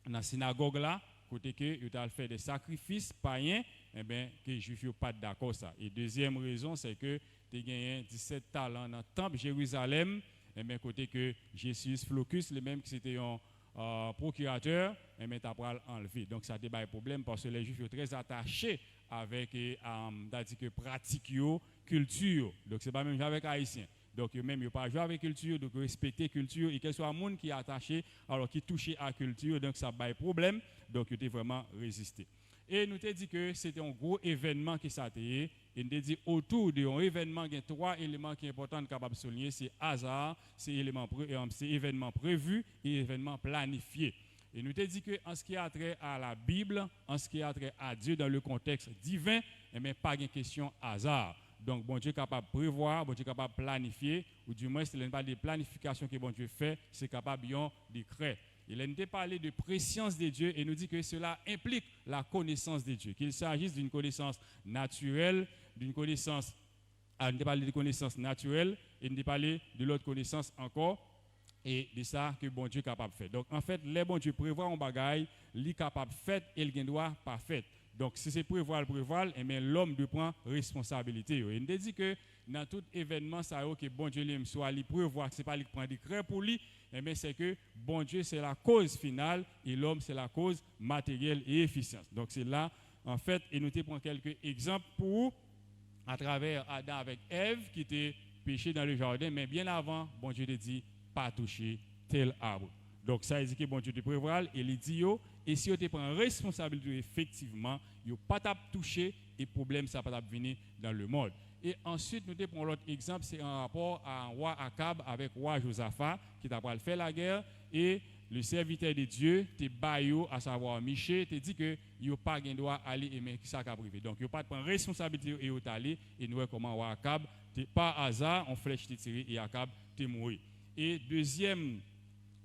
nan sinagòg la, kote ke yo t al fè de sakrifis payen, enben, ke Jwif yo pa t dakò sa. E dezyèm rezon, se ke te genyen disèt talan nan tanp Jerizalèm, enben, kote ke Jesius Flaccus, li menm ki se te yon, euh, pwokiratè, enben, ta pral anlve. Donk, sa te bay pwoblèm, paske lè Jwif yo trè atache avèk, e, um, ta di ke pratik yo, kilti yo. Donk, se pa menm jan avèk Ayisyen. Donk, yo menm, yo pa jwe avèk kilti yo, donk yo respekte kilti yo, e kèlswa moun ki atache, alò ki touche a kilti yo, donk sa bay pwoblèm, donk yo te vrèman reziste. E nou te di ke se te yon gwo evènman ke sa te ye, e nou te di otou de yon evènman, gen twa eleman ki enpòtan n kapab souliye, se aza, se eleman pre-, e, se evènman previ e evènman planifye. E nou te di ke an ce qui a trait à la Bible, en ce qui a trait à Dieu dans le contexte divin, enben, pa gen kesyon aza. Donk, Bondye kapab prevwa, Bondye kapab planifye, ou dimwen, si lè n pale de planifikasyon ke Bondye fè, se kapab yon dekrè. E lè n te pale de prescience de Dieu, e nou di ke cela implique la connaissance de Dieu, qu'il s'agisse d'une connaissance naturelle, d'une connaissance Ah, nou te pale de konesans natirèl, e nou te pale de lòt konesans ankò, e de sa ke Bondye kapab fè. Donk, anfèt, lè Bondye prevwa yon bagay, li kapab fèt e l gen dwa pa fèt. Donk, si se prevwa l prevwa l, enben, lòm dwe pran responsabilite yo. E nou te di ke nan tout evènman sa yo ke Bondye li menm swa li prevwa, se pa li k pran dekrè pou li, enben, se ke Bondye se la cause finale e l'homme c'est la cause matérielle et efficace. Donk, se la, anfèt, e nou te pran kèlke egzanp pou ou, atravè Adan avèk Èv ki te peche dans le jardin, men byen avan, Bondye te di, pa touche tèl ab. Donk, sa vle di ke Bondye te prevwa l e li di yo, E si yo te pran responsabilite yo efektivman, yo pa t ap touche e pwoblèm sa pa t ap vini dans le monde. E answit, nou te pran yon lòt egzanp, se an rapò a wa Akab avèk wa Jozafa ki ta pral fè lagè, e le serviteur de Dieu te ba yo, asavwa Miche, te di ke yo pa gen dwa ale, e men ki sa k ap rive. Donk, yo pa t pran responsabilite yo e yo t ale, e nou wè kòman wa Akab, te, pa aza, yon flèch te tire e Akab te mouri. E dezyèm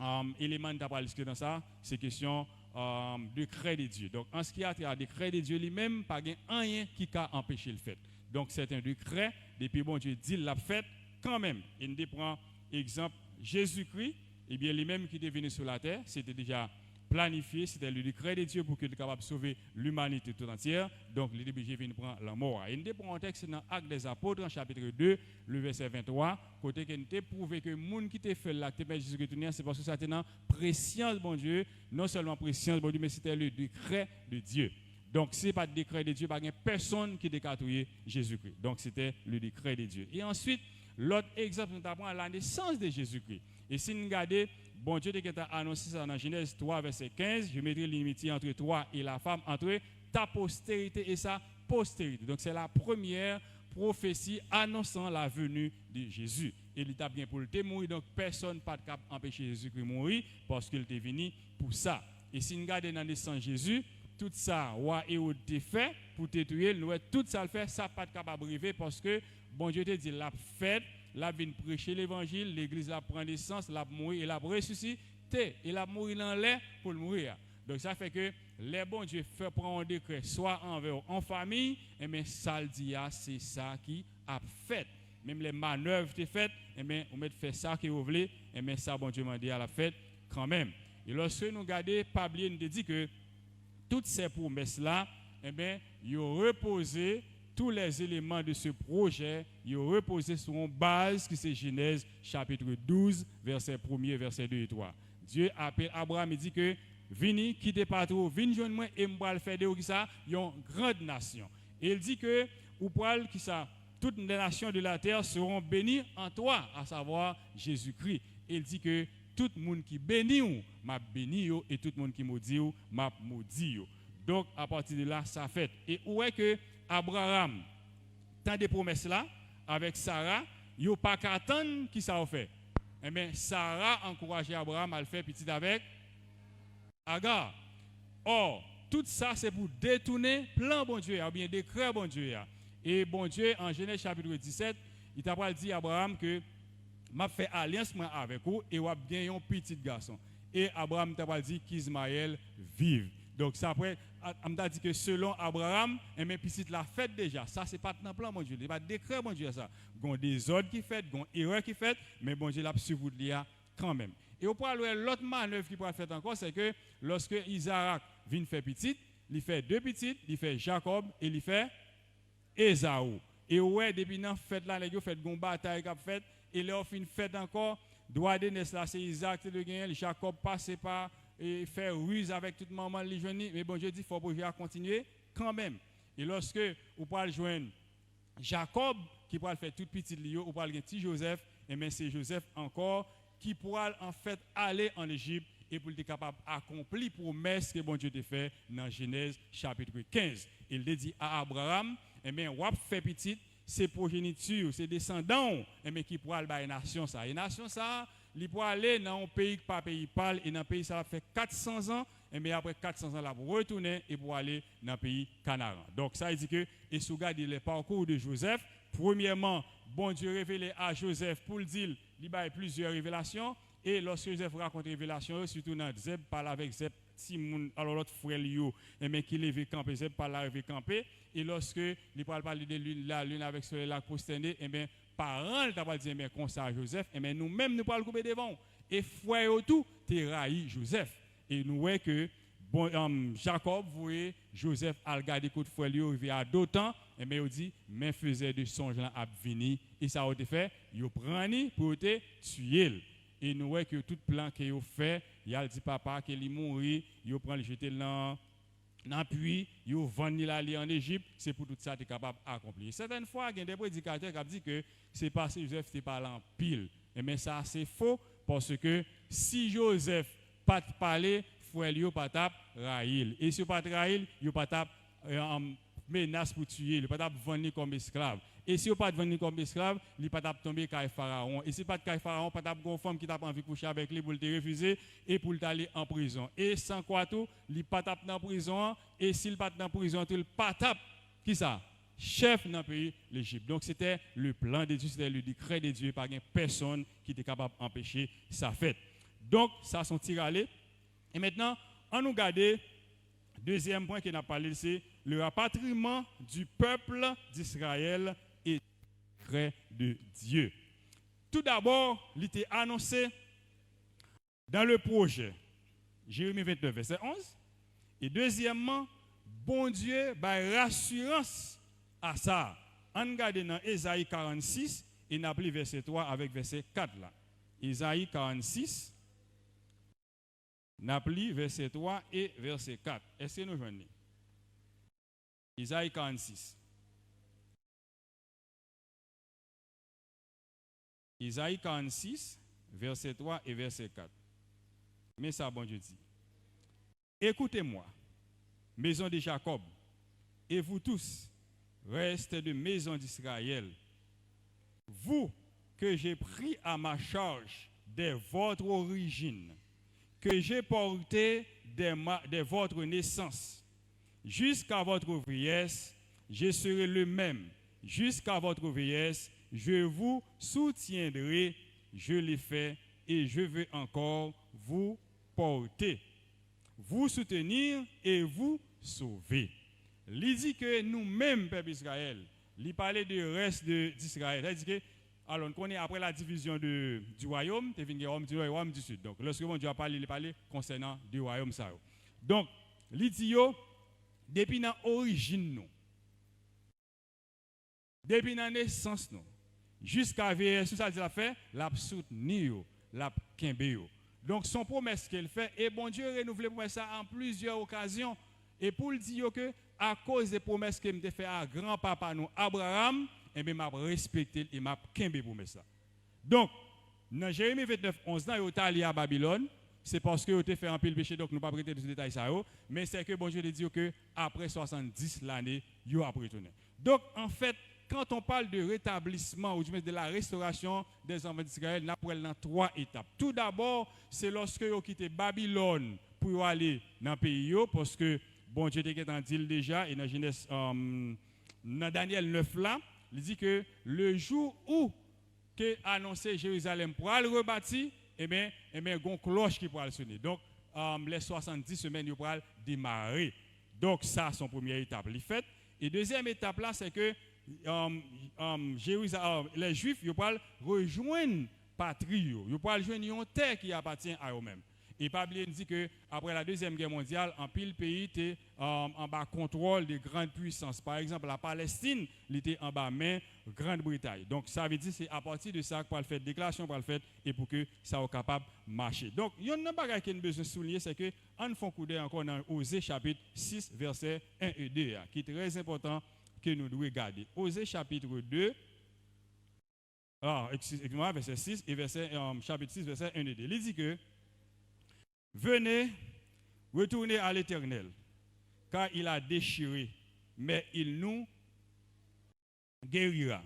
um, eleman n ta pral diskite nan sa, se kesyon um, dekrè de Dye. Donk, an se ki a trait a dekrè de Dye li menm, pa gen anyen ki ka anpeche l fèt. Donk, c'est un décret, depi Bondye di l l ap fèt, kanmenm. E n te pran egzanp Jezikri, ebyen, li menm ki te vini sou latè, se te deja planifye, c'était le décret de Dieu pour que l kapab sove limanite tout antyè. Donk, li te blije vin pran lanmò a. E n te pran yon tèks nan Actes des Apôtres, an chapit de, le vèsè venntwa, kote ke n te pwouve ke moun ki te fè l la, ki te pèmèt Jezikri tounen an, se paske sa te nan presyans Bondye, non sèlman presyans Bondye, men c'était le décret de Dieu. Donk, si se pa t dekrè de Dye, pa gen pèsonn ki te ka touye Jezikri. Donk, c'était le décret de Dieu. E answit, lòt egzanp nou ta pran, la naissance de Jésus-Christ. E si n gade, Bondye te gentan anonse sa nan Jenèz twa, vèsè kenz, je mettrai l'enmité entre toi et la femme, entre ta postérité et sa postérité. Donk, c'est la première prophétie annonçant la venue de Jésus. E li t ap gen pou l te mouri, donk pèsonn pa t kab anpeche Jezikri mouri, paske l te vini pou sa. E si n gade nan nesans Jezi, tout sa wa Ewòd te fè pou te touye l, nou wè tout sa l fè, sa pa t kapab rive, paske Bondye te di l ap fèt, l ap vin preche levanjil, legliz la ap pran nesans, l ap mouri e l ap resisite, e l ap mouri nan lè pou l mouri a. Donk, sa fè ke lè Bondye fè pran yon dekrè, swa anvè yon fanmi, enben, sa l di a, se sa ki ap fèt. Menm lè manèv te fèt, enben, ou mèt fè sa ke ou vle, enben, sa Bondye mande a, l ap fèt kanmenm. E lòske nou gade, pa bliye, nou te di ke tout se pwomès la, enben, yo repoze, tous les éléments de ce projet, yo repoze sou yon baz ki se Jenèz chapit douz, vèsè premye, vèsè de e twa. Dye apèl Abraram, li di ke, vini, kite patri w, vin jwenn mwen, e m pral fè de ou kisa? Yon grand nasyon. E l di ke, ou pral, kisa? Toutes les nations de la terre seront bénies en toi, à savoir Jésus-Christ. E l di ke, tout moun ki beni w, m ap beni yo, e tout moun ki modi w, m ap modi yo. Donk, apati de la, sa fèt. E ou wè ke Abraram tande pwomès la avèk Sara, yo pa ka tann kisa yo fè. Enben, Sara ankouraje Abraram al fè pitit avèk Aga. Ò, tout sa se pou detounen plan Bondye a, oubyen dekrè Bondye a. E Bondye, an Jenèz chapit disèt, li ta pral di Abraram ke, m ap fè alyans mwen avèk ou e w ap gen yon pitit gason. E Abraram ta pral di, k'Izmayèl viv. Donk, sa apre, a, m ta di ke selon Abraram, enben, pitit la fèt deja. Sa se pa t nan plan Bondye, se pa dekrè Bondye sa. Gon dezòd ki fèt, gon erè ki fèt, men Bondye l ap swiv wout li a kanmenm. E ou pral wè lòt manèv ki pral fèt ankò, se ke lòske Izarak vin fè pitit, li fè de pitit, li fè Jakòb e li fè Ezaou. E ou wè, depi nan fèt la, nèg yo fèt, gon batay k ap fèt, e lè yo fin fèt ankò, dwa de nès la, se Izarak te dwe genyen l, Jakòb pase pa, e fè riz avèk tout manman l, li jwenn li, men Bondye di, fò pwojè a kontinye kanmenm. E lòske ou pral jwenn Jakòb ki pral fè tout pitit li yo, ou pral gen ti Jozèf, enben, se Jozèf ankò ki pral, anfèt, ale ann Ejip e pou l te kapab akonpli pwomès ke Bondye te fè nan Jenèz chapit kenz. E l te di a Abraram, enben, w ap fè pitit, se pwojeniti w, se desandan w, enben, ki pral bay nasyon sa. E nasyon sa, li prale nan yon peyi ki pa peyi pa l, e nan peyi sa, l ap fè kat san zan, enben, apre kat san zan, l ap retounen e pou ale nan peyi Kanaran. Donk, sa vle di ke, e si w gade le parcours de Joseph, premyèman, Bondye revele a Jozèf pou l di l, li bay plizyè revelasyon, e lòske Jozèf rakonte revelasyon yo, sitou nan zèb pa l avèk zèb timoun, alò lòt frè l yo, enben, ki leve kanpe, zèb pa l la leve kanpe, e lòske li pral pale de lin, lalin avèk solèy la k pwostène, enben, paran l ta pral di, enben, konsa, Jozèf, enben, nou menm, nou pral koube devan w. E frè yo tou te rayi Jozèf. E nou wè ke, bon, um, Jakòb voye Jozèf al gade kot frè l yo, rive a Dotan, enben, yo di, men fezè de sonj lan ap vini. E sa yo te fè? Yo pran li pou yo te tiye l. E nou wè ke tout plan ke yo fè, y al di papa ke li mouri, yo pran l jete l nan, nan pwi, yo vann li l ale ann Ejip, se pou tout sa te kapab akonpli. E sètèn fwa, gen de predikatè k ap di ke se paske Jozèf te pale anpil. Enben, sa se fo, paske si Jozèf pa t pale, frè l yo pa t ap rayi l. E si yo pa t rayi l, yo pa t ap, e, anm, menas pou tiye l, yo pa t ap vann li kòm esklav. E si yo pa t vann li kòm esklav, li pa t ap tonbe kay Farawon. E si l pa t kay Farawon, pa t ap gen yon fanm ki t ap anvi kouche avèk li pou l te refize e pou l t ale an prizon. E san kwa tou, li pa t ap nan prizon an, e si l pa t nan prizon an tou, li pa t ap, kisa? Chèf nan peyi Lejip. Donk, se te le plan de Dieu, se te le décret de Dieu, pa gen pèsonn ki te kapab anpeche sa fèt. Donk, sa se yon ti rale. E mentnan, ann nou gade dezyèm pwen ke n ap pale, se le rapatriman du peuple d'Israël et décret de Dieu. Toudabò, li te anonse dans le projet, Jeremi ventnèf, vèsè onz, e dezyèmman, Bondye bay rasirans a sa. Ann gade nan Ezayi karannsis, e n ap li vèsè twa avèk vèsè kat la. Ezayi karannsis, n ap li vèsè twa e vèsè kat. Èske nou jwenn li? Ezayi karannsis. Ezayi karannsis, vèsè twa e vèsè kat. Men sa Bondye di: Écoutez-moi, maison de Jacob, et vous tous, reste de maison d'Israël, vous que j'ai pris à ma charge dès votre origine, que j'ai porté dès, ma- dès votre naissance, jusqu'à votre vieillesse, je serai le même. Jusqu'à votre vieillesse, je vous soutiendrai, je l'ai fait, et je veux encore vous porter, vous soutenir et vous sauver. Li di ke nou menm, pèp Izrayèl, li pale de rès de, d'Izrayèl. Sa vle di ke, alò, nou konnen apre la divizyon de, du wayòm, te vin gen wayòm di nò e wayòm di sid. Donk, lòske Bondye ap pale, li pale konsènan de wayòm sa yo. Donk, li di yo, depi nan orijin nou, depi nan nesans nou, jiska vyeyès nou, sa l di l ap fè, l ap soutni yo, l ap kenbe yo. Donk, se yon pwomès ke l fè, e Bondye renouvle pwomès sa an plizyè okazyon. E pou l di yo ke, akoz de pwomès ke m te fè a granpapa nou, Abraram, enben, m ap respekte l e m ap kenbe pwomès la. Donk, nan Jeremi ventnèf onz lan, yo t ale a Babilòn, se paske yo te fè anpil peche, donk nou p ap rete sou detay sa yo, men se ke Bondye te di yo ke apre swasanndis lane, yo ap retounen. Donk, anfèt, quand on parle de rétablissement, ou du moins de la restauration des enfants d'Israël, n ap wè l nan twa etap. Toudabò, se lòske yo kite Babilòn pou yo ale nan peyi yo, paske Bondye te gentan di l deja, e nan Jenèz, um, nan Danyèl nèf la, li di ke le jou où ke anonse Jerizalèm pral rebati, enben, enben, gon klòch ki pral sone. Donk, um, lè swasanndis semèn yo pral demare. Donk, sa se yon premyè etap li fèt. E dezyèm etap la, se ke, um, um, Jeriza-, um, lè Jwif yo pral rejwenn patri yo. Yo pral jwenn yon tè ki apatyen a yo menm. E pa bliye n di ke apre la Dezyèm Gè Mondyal, anpil peyi te, um, anba kontwòl de grann pwisans. Pa egzanp, la Palestin, li te anba men Grann Bretay. Donk, sa vle di se apati de sa k pral fèt, deklarasyon pral fèt, e pou ke sa yo kapab mache. Donk, yonn nan bagay ke n bezwen souliye, se ke ann fè yon koudèy ankò nan Oze chapit sis, vèsè en e de a, ki trè enpòtan ke nou dwe gade. Oze chapit de, ah, eskize mwa, vèsè sis e vèsè, um, chapit sis, vèsè en e de. Li di ke, Venez, retournez à l'Éternel, car il a déchiré, mais il nous guérira.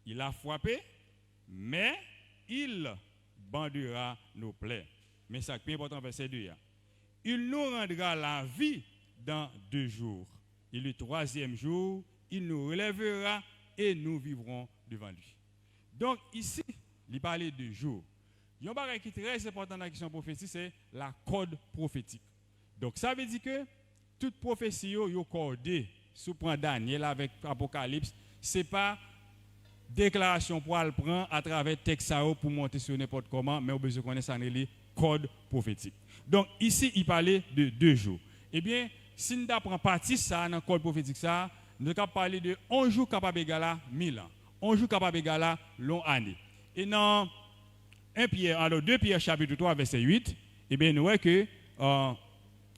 Il a frappé, mais il bandera nos plaies. Men sa k pi enpòtan, vèsè de a. Il nous rendra la vie dans deux jours. Et le troisième jour, il nous relèvera et nous vivrons devant lui. Donk, isi, li pale de jou. Yon bagay ki trè enpòtan nan kesyon pwofesi, se la kòd pwofetik. Donk, sa vle di ke tout pwofesi yo, yo kòde. Si w pran Danyèl avèk Apokalips, se pa deklarasyon w pral pran atravè tèks sa yo pou monte sou yo nenpòt kòman, men w bezwen konnen sa n rele kòd pwofetik. Donk, isi, i pale de de jou. Ebyen, si n ta pran pati sa a nan kòd pwofetik sa a, nou ta ka pale de yon jou kapab egal a mil an. Yon jou kapab egal a yon ane. E nan en Pyè, alò, de Pyè chapit twa, vèsè uit, ebyen, nou wè ke, euh,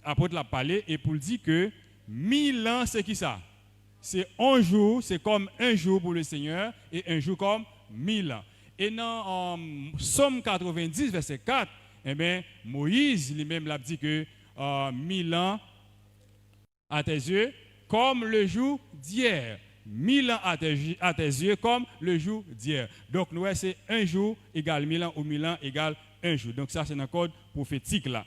apot la ap pale e pou l di ke mil an se kisa? Se yon jou, se comme un jour pour le Seigneur et un jour comme mille ans. E nan, euh, Sòm katrevendis, vèsè kat, ebyen, Moyiz, li menm, l ap di ke, euh, mille ans à tes yeux comme le jour d'hier. Mille ans à tes, à tes yeux comme le jour d'hier. Donk, nou wè se un jour égale mille ans ou mille ans égale un jour. Donk, sa se nan kòd pwofetik la.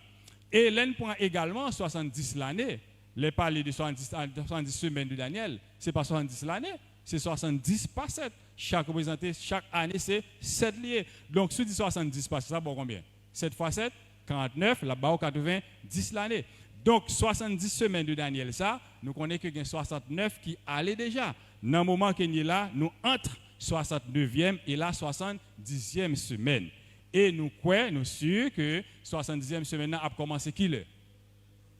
E lè n pran egalman swasanndis lane, lè pale de swasanndis, swasanndis semèn de Danyèl, se pa swasanndis lane, se swasanndis pa sèt. Chak reprezante, chak ane se sèt li ye. Donk, si w di swasanndis pa sèt, sa ba w konbyen? Sèt fwa sèt, karantnèf, l ap ba w katrevenndis lane. Donk, swasanndis semèn de Danyèl sa, nou konnen ke gen swasantnèf ki ale deja. Nan moman ke n ye la, nou ant swasantnevyèm e la swasanndizyèm semèn. E nou kwè, nou si ke swasanndizyèm semèn nan ap kòmanse kilè?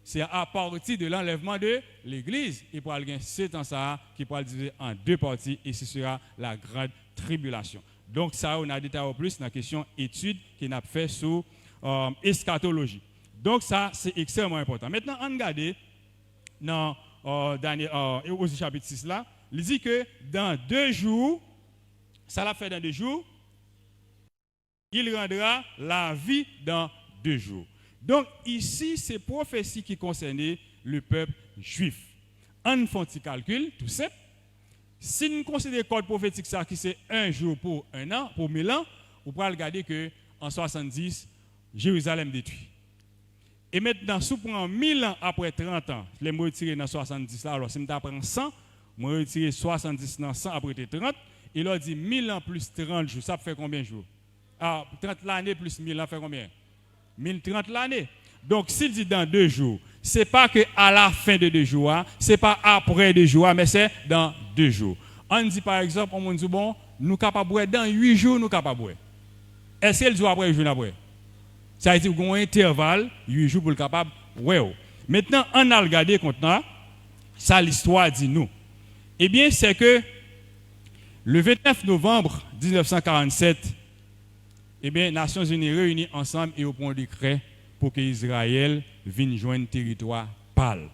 Se apati de l'enlèvement de l'église, e pral gen setan sa a ki pral divize an de pati, e ce sera la grande tribulation. Donk, sa yo, n a detay yo plis nan kesyon etid ke n ap fè sou, euh, eskatoloji. Donk, sa, se ekstrèmman enpòtan. Mentnan, ann gade nan, euh, Danyèl, euh, Oze chapit sis la, li di ke dans deux jours, sa l ap fè dans deux jours, il rendra la vie dans deux jours. Donk, isi, se pwofesi ki konsène le pèp jwif. Ann fè yon ti kalkil, tou senp. Si n konsidere kòd pwofetik sa ki se un jour pour un an, pour mille ans, ou pral gade ke an swasanndis, Jerizalèm detwi. E mentnan, si w pran mil an apre trant an, lè m retire nan swasanndis la, alò, si m ta pran san, mwen retire swasanndis nan san ap rete trant, e lè w di mil an plis trant jou, sa ap fè konbyen jou? A, trant lane plis mil an fè konbyen? Mil trant lane. Donk, si l di dans deux jours, se pa ke à la fin de deux jours a, se pa apre de jou a, men se dans deux jours. Ann di, pa egzanp, yon moun di w, bon, nou kapab wè dans uit jou, nou kapab wè. Èske l di w apre uit jou n ap wè? Sa vle di gen yon entèval uit jou pou l kapab wè w. Mentnan, ann al gade kontnan sa listwa di nou. Ebyen, c'est que le vingt-neuf novembre dix-neuf cent quarante-sept, ebyen, Nasyonzini reyini ansanm e yo pran yon dekrè pou ke Izrayèl vin jwenn teritwa pa l.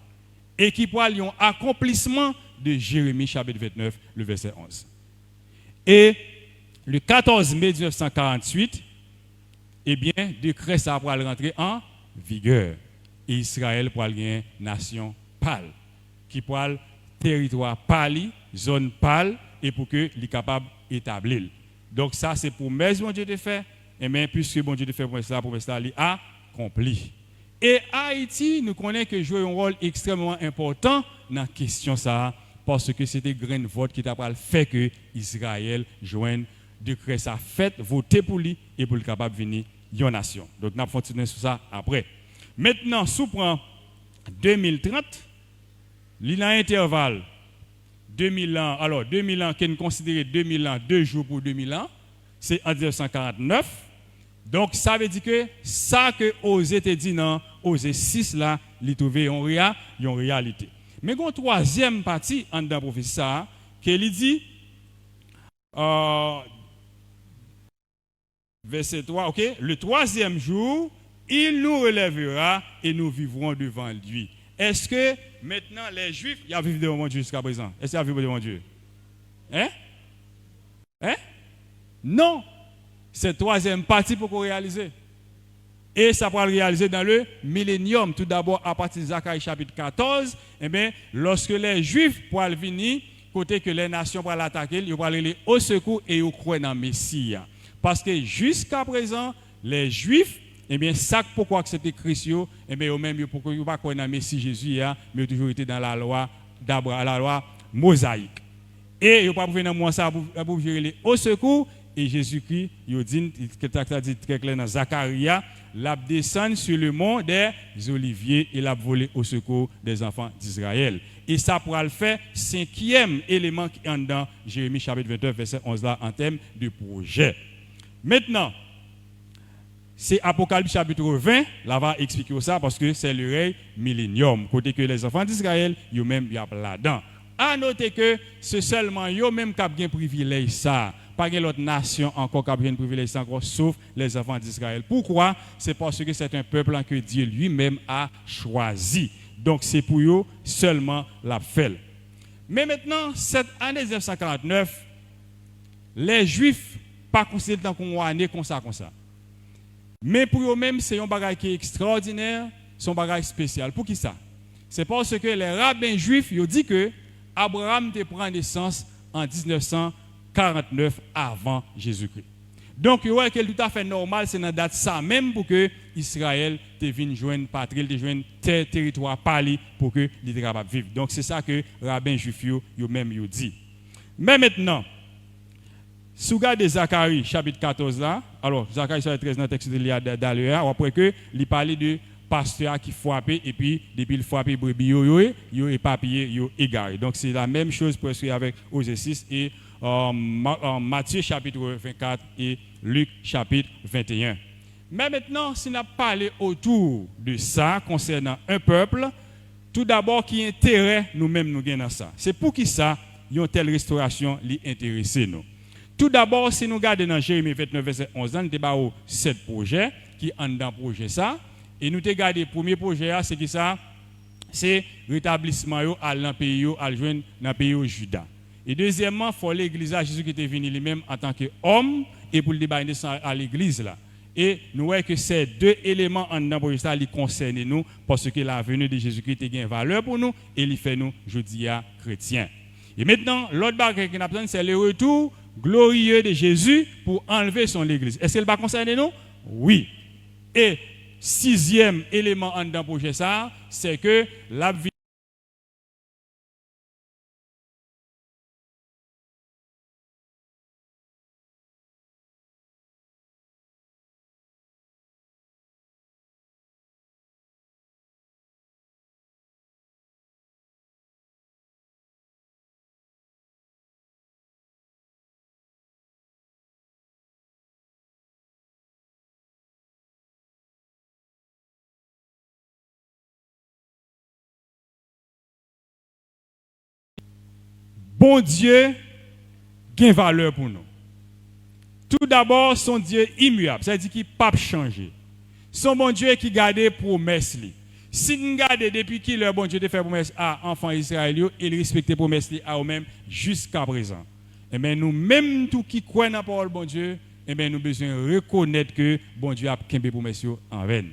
E ki pral yon akonplisman de Jeremi chapit ventnèf, le vèsè onz. E le katòz me mil nèf san karanntuit, ebyen, dekrè sa a pral rantre an vigè. E Izrayèl pral gen nasyon pa l, ki pral teritwa pa li, zòn pa l, e pou ke li kapab etabli l. Donk, sa se pwomès Bondye te fè. Enben, piske Bondye te fè pwomès la, pwomès la, li akonpli. E Ayiti, nou konnen ke jwe yon wòl ekstrèmman enpòtan nan kesyon sa a, paske se te grenn vòt ki ta pral fè ke Izrayèl jwenn dekrè sa fèt, vote pou li, e pou l kapab vini yon nasyon. Donk, n ap fè yon ti tounen sou sa apre. Mentnan, si w pran de mil trant, li nan entèval de mil an, alò, de mil an, ke n konsidere de mil an, de jou pou de mil an, se an mil nèf san karannèf. Donk, sa vle di ke sa ke Oze te di nan Oze sis la, li twouve yon reya-, yon reyalite. Men gen yon twazyèm pati anndan pwofesi sa a, ke li di, euh, vèsè twa, ok, le troisième jour, il nous relèvera et nous vivrons devant lui. Èske mentnan lè Jwif, y ap viv devan Bondye jiskaprezan? Èske y ap viv devan Bondye? Hein? Hein? Non. Sèt twazyèm pati poko reyalize. E sa pral reyalize dans le millénium. Tout d'abord, apati de Zakari chapit katòz, enben, lòske lè Jwif pral vini, kote ke lè nasyon pral atake l, yo pral rele osekou e yo kwè nan Mesi a. Paske jiskaprezan, lè Jwif, ebyen, sa k poko aksepte Kris yo, ebyen, yo menm, yo poko, yo pa kwè nan Mesi Jezi a, men yo toujou rete nan lalwa dabra-, lalwa mozayik. E yo pral pwouve nan moman sa a pou, pou yo rele osekou, e Jezikri, yo di n, ke tèks la di trè klè nan Zakari a, l ap desann sur le mont des Oliviers e l ap vole au secours des enfants d'Israël. E sa pral fè senkyèm eleman ki anndan Jeremi chapit ventnèf, vèsè onz la, an tèm de pwojè. Mentnan, se Apokalips chapit ven, la va eksplike w sa, paske se le rèy millénium, kote ke les enfants d'Israël, yo menm, y ap ladan. A note ke se sèlman yo menm k ap gen privilèj sa a. Pa gen lòt nasyon ankò k ap jwenn privilèj sa ankò, sof les enfants d'Israël. Poukwa? Se paske c'est un peuple que Dieu lui-même a choisi. Donk, se pou yo sèlman l ap fè l. Men mentnan, sèt ane mil nèf san karannèf, lè Jwif pa konsidere l tankou yon ane konsa, konsa. Men pou yo menm, se yon bagay ki ekstraòdinè, Se yon bagay espesyal. Poukisa? Se paske lè raben jwif yo di ke Abraram te pran nesans an diznèf san karantnèf avan Jezikri. Donk, yo wè ke l toutafè nòmal, se nan dat sa menm pou ke Izrayèl te vin jwenn patri l, te jwenn tè, teritwa pa li pou ke li te kapab viv. Donk, se sa ke raben jwif yo, yo menm yo di. Men mentnan, si w gade Zakari chapit katòz la, alò, Zakari chapit trèz nan tèks nou te li a da-, dalè a, w ap wè ke li pale de pastè a ki frape, epi depi l frape brebi yo, yo, yo epapiye, yo egare. Donk, se la menm choz prèske avèk Oze sis e, euh, Ma-, euh, Matye chapit vennkat e Lik chapit venteyen. Men mentnan, si n ap pale otou de sa, konsènan yon pèp, toudabò, ki enterè nou menm nou gen nan sa? Se poukisa yon tèl restorasyon li enterese nou? Toudabò, si nou gade nan Jeremi vennèf vèsè onz la, nou te ba w sèt pwojè ki anndan pwojè sa, e nou te gade premye pwojè a, se ki sa? Se retablisman yo al nan peyi yo, al jwenn nan peyi yo Jida. E dezyèmman, fò legliz la, Jezikri te vini li menm antanke òm, e pou l te bay nesans a legliz la. E nou wè ke se de eleman anndan pwojè sa, li konsène nou, paske la venue de Jésus-Christ te gen valè pou nou, e li fè nou jodi a kretyen. E mentnan, lòt bagay ke n ap tann, se le retour glorieux de Jésus pour enlever son legliz. Èske l pa konsène nou? Wi. E sizyèm eleman anndan pwojè sa, se ke l ap vin Bondye gen valè pou nou. Toudabò, se yon Dye imiyab, sa vle di ki p ap chanje. Se yon Bondye ki gade pwomès li. Si n gade depi kilè Bondye te fè pwomès a anfan Izrayèl yo, e l respekte pwomès li a yo menm jiskaprezan. Enben, nou menm tou ki kwè nan pawòl Bondye, enben, nou bezwen rekonèt ke Bondye ap kenbe pwomès yo anvè n.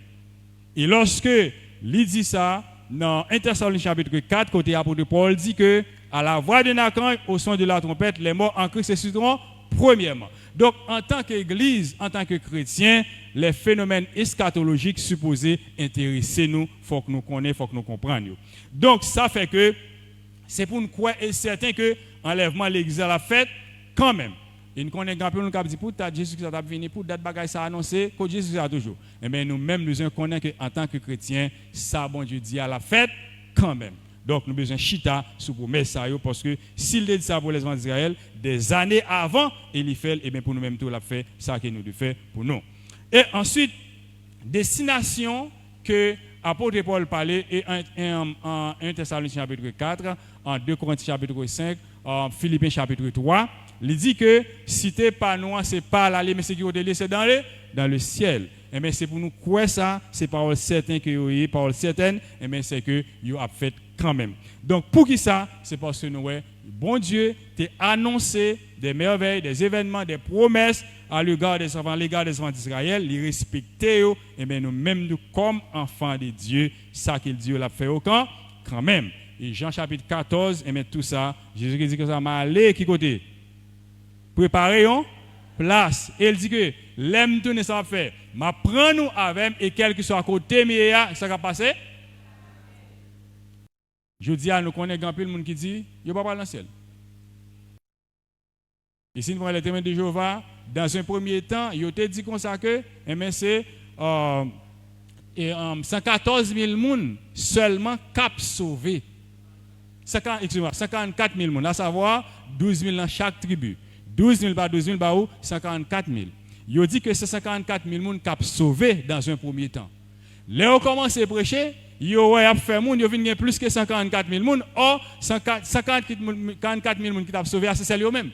E lòske li di sa nan en Tèsalonich chapit kat, kote apot Pòl di ke, à la voix d'un archange, au son de la trompette, les morts en Christ ressusciteront premièrement. Donk, antanke legliz, antanke kretyen, lè fenomèn eskatolojik sipoze enterese nou, fòk nou konnen, fòk nou konprann yo. Donk, sa fè ke se pou n kwè e sèten ke anlèvman legliz la ap fèt kanmenm. E n konnen gen anpil moun k ap di, "Pou dat Jezi Kris la t ap vini, pou dat bagay sa anonse, kot Jezi Kris la toujou?" Enben, nou menm, nou bezwen konnen ke antanke kretyen, sa Bondye di a, l ap fèt kanmenm. Donk, nou bezwen chita sou pwomès sa yo, paske si l te di sa pou lèzanfan Izrayèl, dèzane avan, e li fè l, enben, pou nou menm tou, l ap fè sa ke nou dwe fè pou nou. E answit, destinasyon ke apot Pòl pale, e an, en, an, en Tèsalonityen chapit kat, an de Korentyen chapit senk, an Filipen chapit twa, li di ke site pa nou an, se pa la li ye, men se ki kote li ye, se dans le, dans le ciel. Enben, se pou nou kwè sa, se pawòl sèten ke yo ye, pawòl sètèn, enben, se ke yo ap fèt kanmenm. Donk, poukisa? Se paske nou wè, Bondye te anonse des merveilles, des événements, des promesses à l'égard des enfants, à l'égard des enfants d'Israël, li respekte yo, enben, nou menm tou, kòm anfan de Dye, sa ke l di yo, l ap fè yo kan, kanmenm. E Jan chapit katòz, enben, tou sa, Jezi ki di konsa, "M ale ki kote? Prepare yon plas." E l di ke, "Lè m tounen, sa m ap fè? M ap pran nou avè m, e kèlkeswa kote m ye a, sa k ap pase?" Jodi a, nou konnen gen anpil moun ki di, yo pa pral nan syèl. E si n pran les Témoins de Jéhovah, dans un premier temps, yo te di konsa ke, enben, se, euh, e, euh, san katòz mil moun sèlman k ap sove. San ka-, excusez-moi, san karannkat mil moun, à savoir douz mil nan chak tribi. Douz mil pa douz mil ba ou san karannkat mil. Yo di ke se san karannkat mil moun k ap sove dans un premier temps. Lè yo kòmanse preche, yo wè y ap fè moun, yo vin gen plis ke san karannkat mil moun. Ò, san ka-, san karannkat mil moun, karannkat mil moun ki t ap sove a, se sèl yo menm.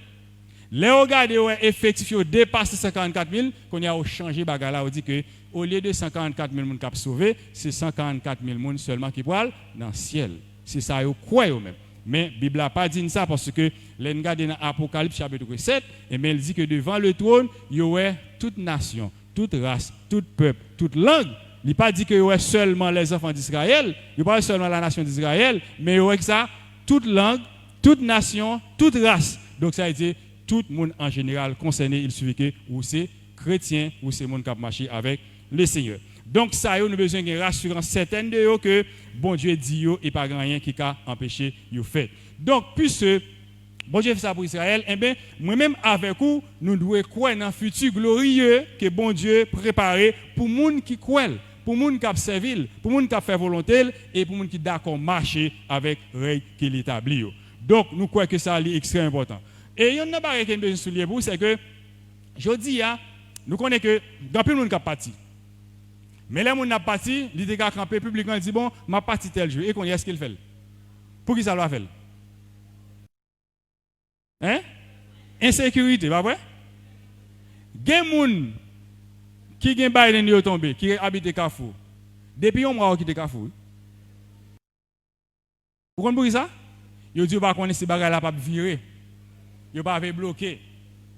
Lè yo gade, yo wè efektif yo depase san karannkat mil, kounye a yo chanje bagay la, yo di ke olye de san karannkat mil moun k ap sove, se san karannkat mil moun sèlman ki pral nan syèl. Se sa yo kwè yo menm. Men, Bib la pa di n sa, paske lè n gade nan Apokalips chapit sèt, enben, l di ke devan le trône, yo wè tout nasyon, tout ras, tout pèp, tout lang, Li pa di ke yo wè sèlman lèzanfan d'Izrayèl, yo pa wè sèlman la nasyon d'Izrayèl, men yo wè ki sa, tout lang, tout nasyon, tout ras. Donk, sa vle di, tout moun an jeneral konsène, il suffit ke ou se kretyen, ou se moun k ap mache avèk Lesenyè. Donk, sa yo, nou bezwen gen rasirans sètèn de yo ke Bondye di yo e pa gen anyen ki ka anpeche yo fèt. Donk, piske Bondye fè sa pou Izrayèl, enben, mwen menm avèk ou, nou dwe kwè nan fiti gloriye ke Bondye prepare pou moun ki kwè l, pou moun k ap sèvi l, pou moun k ap fè volonte l, e pou moun ki dakò mache avèk règ ke l etabli yo. Donk, nou kwè ke sa li ekstrèm enpòtan. E yonn nan bagay ke n bezwen souliye pou ou, se ke jodi a, nou konnen ke gen anpil moun k ap pati. Men lè moun nan ap pati, li te ka kanpe piblikman, li di, "Bon, m ap pati tèl jou." E kounye a, èske l fè l? Poukisa l pa fè l? Hein? Ensekirite, pa vre? Gen moun ki gen Biden yo tonbe, ki abite Kafou. Depi yon mwa, yo kite Kafou, wi. Ou konn poukisa? Yo di yo pa konnen si bagay la p ap vire. Yo pa vle bloke.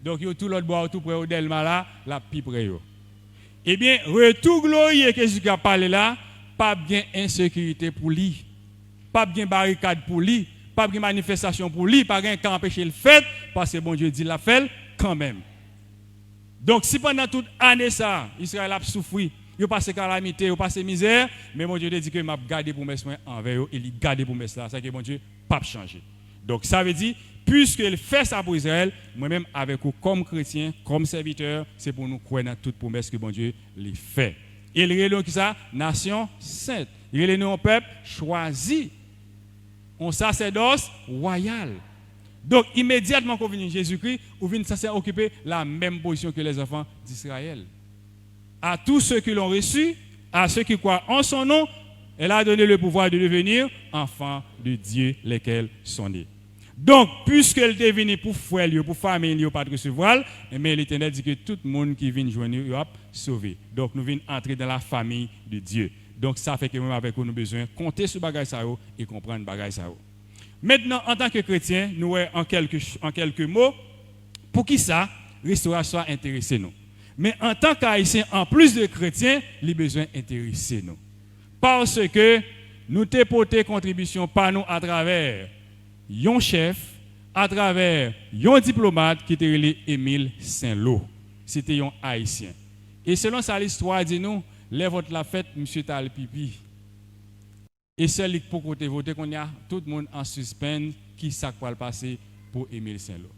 Donk, yo tou lòt bò a, yo tou prè yo, Dèlma la, l ap pi prè yo. Ebyen, retou gloriye ke Jezikri ap pale la, p ap gen ensekirite pou li. P ap gen barikad pou li. P ap gen manifestasyon pou li. Pa gen anyen k ka anpeche l fèt, paske Bondye di l ap fè l kanmenm. Donk, si pandan tout ane sa a, Izrayèl ap soufri, yo pase kalamite, yo pase mizè, men Bondye te di ke m ap gade pwomès mwen anvè yo, e li gade pwomès la, sa ke Bondye p ap chanje. Donk, sa vle di, piske l fè sa pou Izrayèl, mwen menm avèk ou kòm kretyen, kòm sèvitè, se pou nou kwè nan tout pwomès ke Bondye li fè. E l rele nou kisa? Nasyon sent. Li rele nou yon pèp chwazi. On sasèdòs wayal. Donk, imedyatman ke w vini Jezikri, ou vin sanse okipe la menm pozisyon ke les enfants d'Israël. À tous ceux qui l'ont reçu, à ceux qui croient en son nom, elle a donné le pouvoir de devenir enfants de Dieu, lesquels sont nés. Donk, piske l te vini pou frè l yo, pou fanmi l yo pa t resevwa l, men Letènèl di ke tout moun ki vin jwenn yo, yo ap sove. Donk, nou vin antre dans la famille de Dieu. Donk, sa fè ke mwen avèk ou, nou bezwen konte sou bagay sa yo e konprann bagay sa yo. Mentnan, antanke kretyen, nou wè an kèlke, an kèlke mo, poukisa restorasyon an enterese nou. Men antanke Ayisyen, anplis de kretyen, li bezwen enterese nou. Paske nou te pote kontribisyon pa nou atravè yon chèf, atravè yon diplomat ki te rele Emile Saint-Lô. Se te yon Ayisyen. E selon sa listwa di nou, lè vòt la fèt, misye t al pipi. E sèl li k poko te vote, kounye a, tout moun an sispann ki sa k pral pase pou Emile Saint-Lô.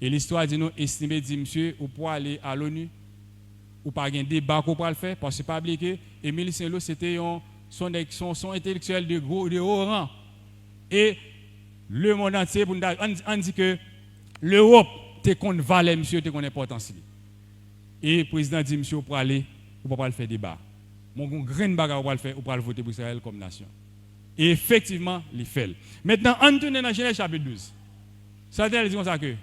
E listwa di nou, Estimé di misye, ou pwale a l'ONU, ou pa gen deba ke w pral fè, paske pa bliye ke Emile Saint-Lô se te yon, se yon nèg, se yon, se yon entelektyèl de gwo, de wo ran. E lemonn antye, pou n ta, ann, ann di ke Lewòp te konn valè misye, te konn enpòtans li. E prezidan di misye, ou pwale, ou pa pral fè deba. Mwen gon grenn bagay ou pral fè, ou pral vote pou Izrayèl kòm nasyon. E efektivman, li fè l. Mentnan, ann tounen nan Jenèz chapit douz. Sa Letènèl di konsa ke,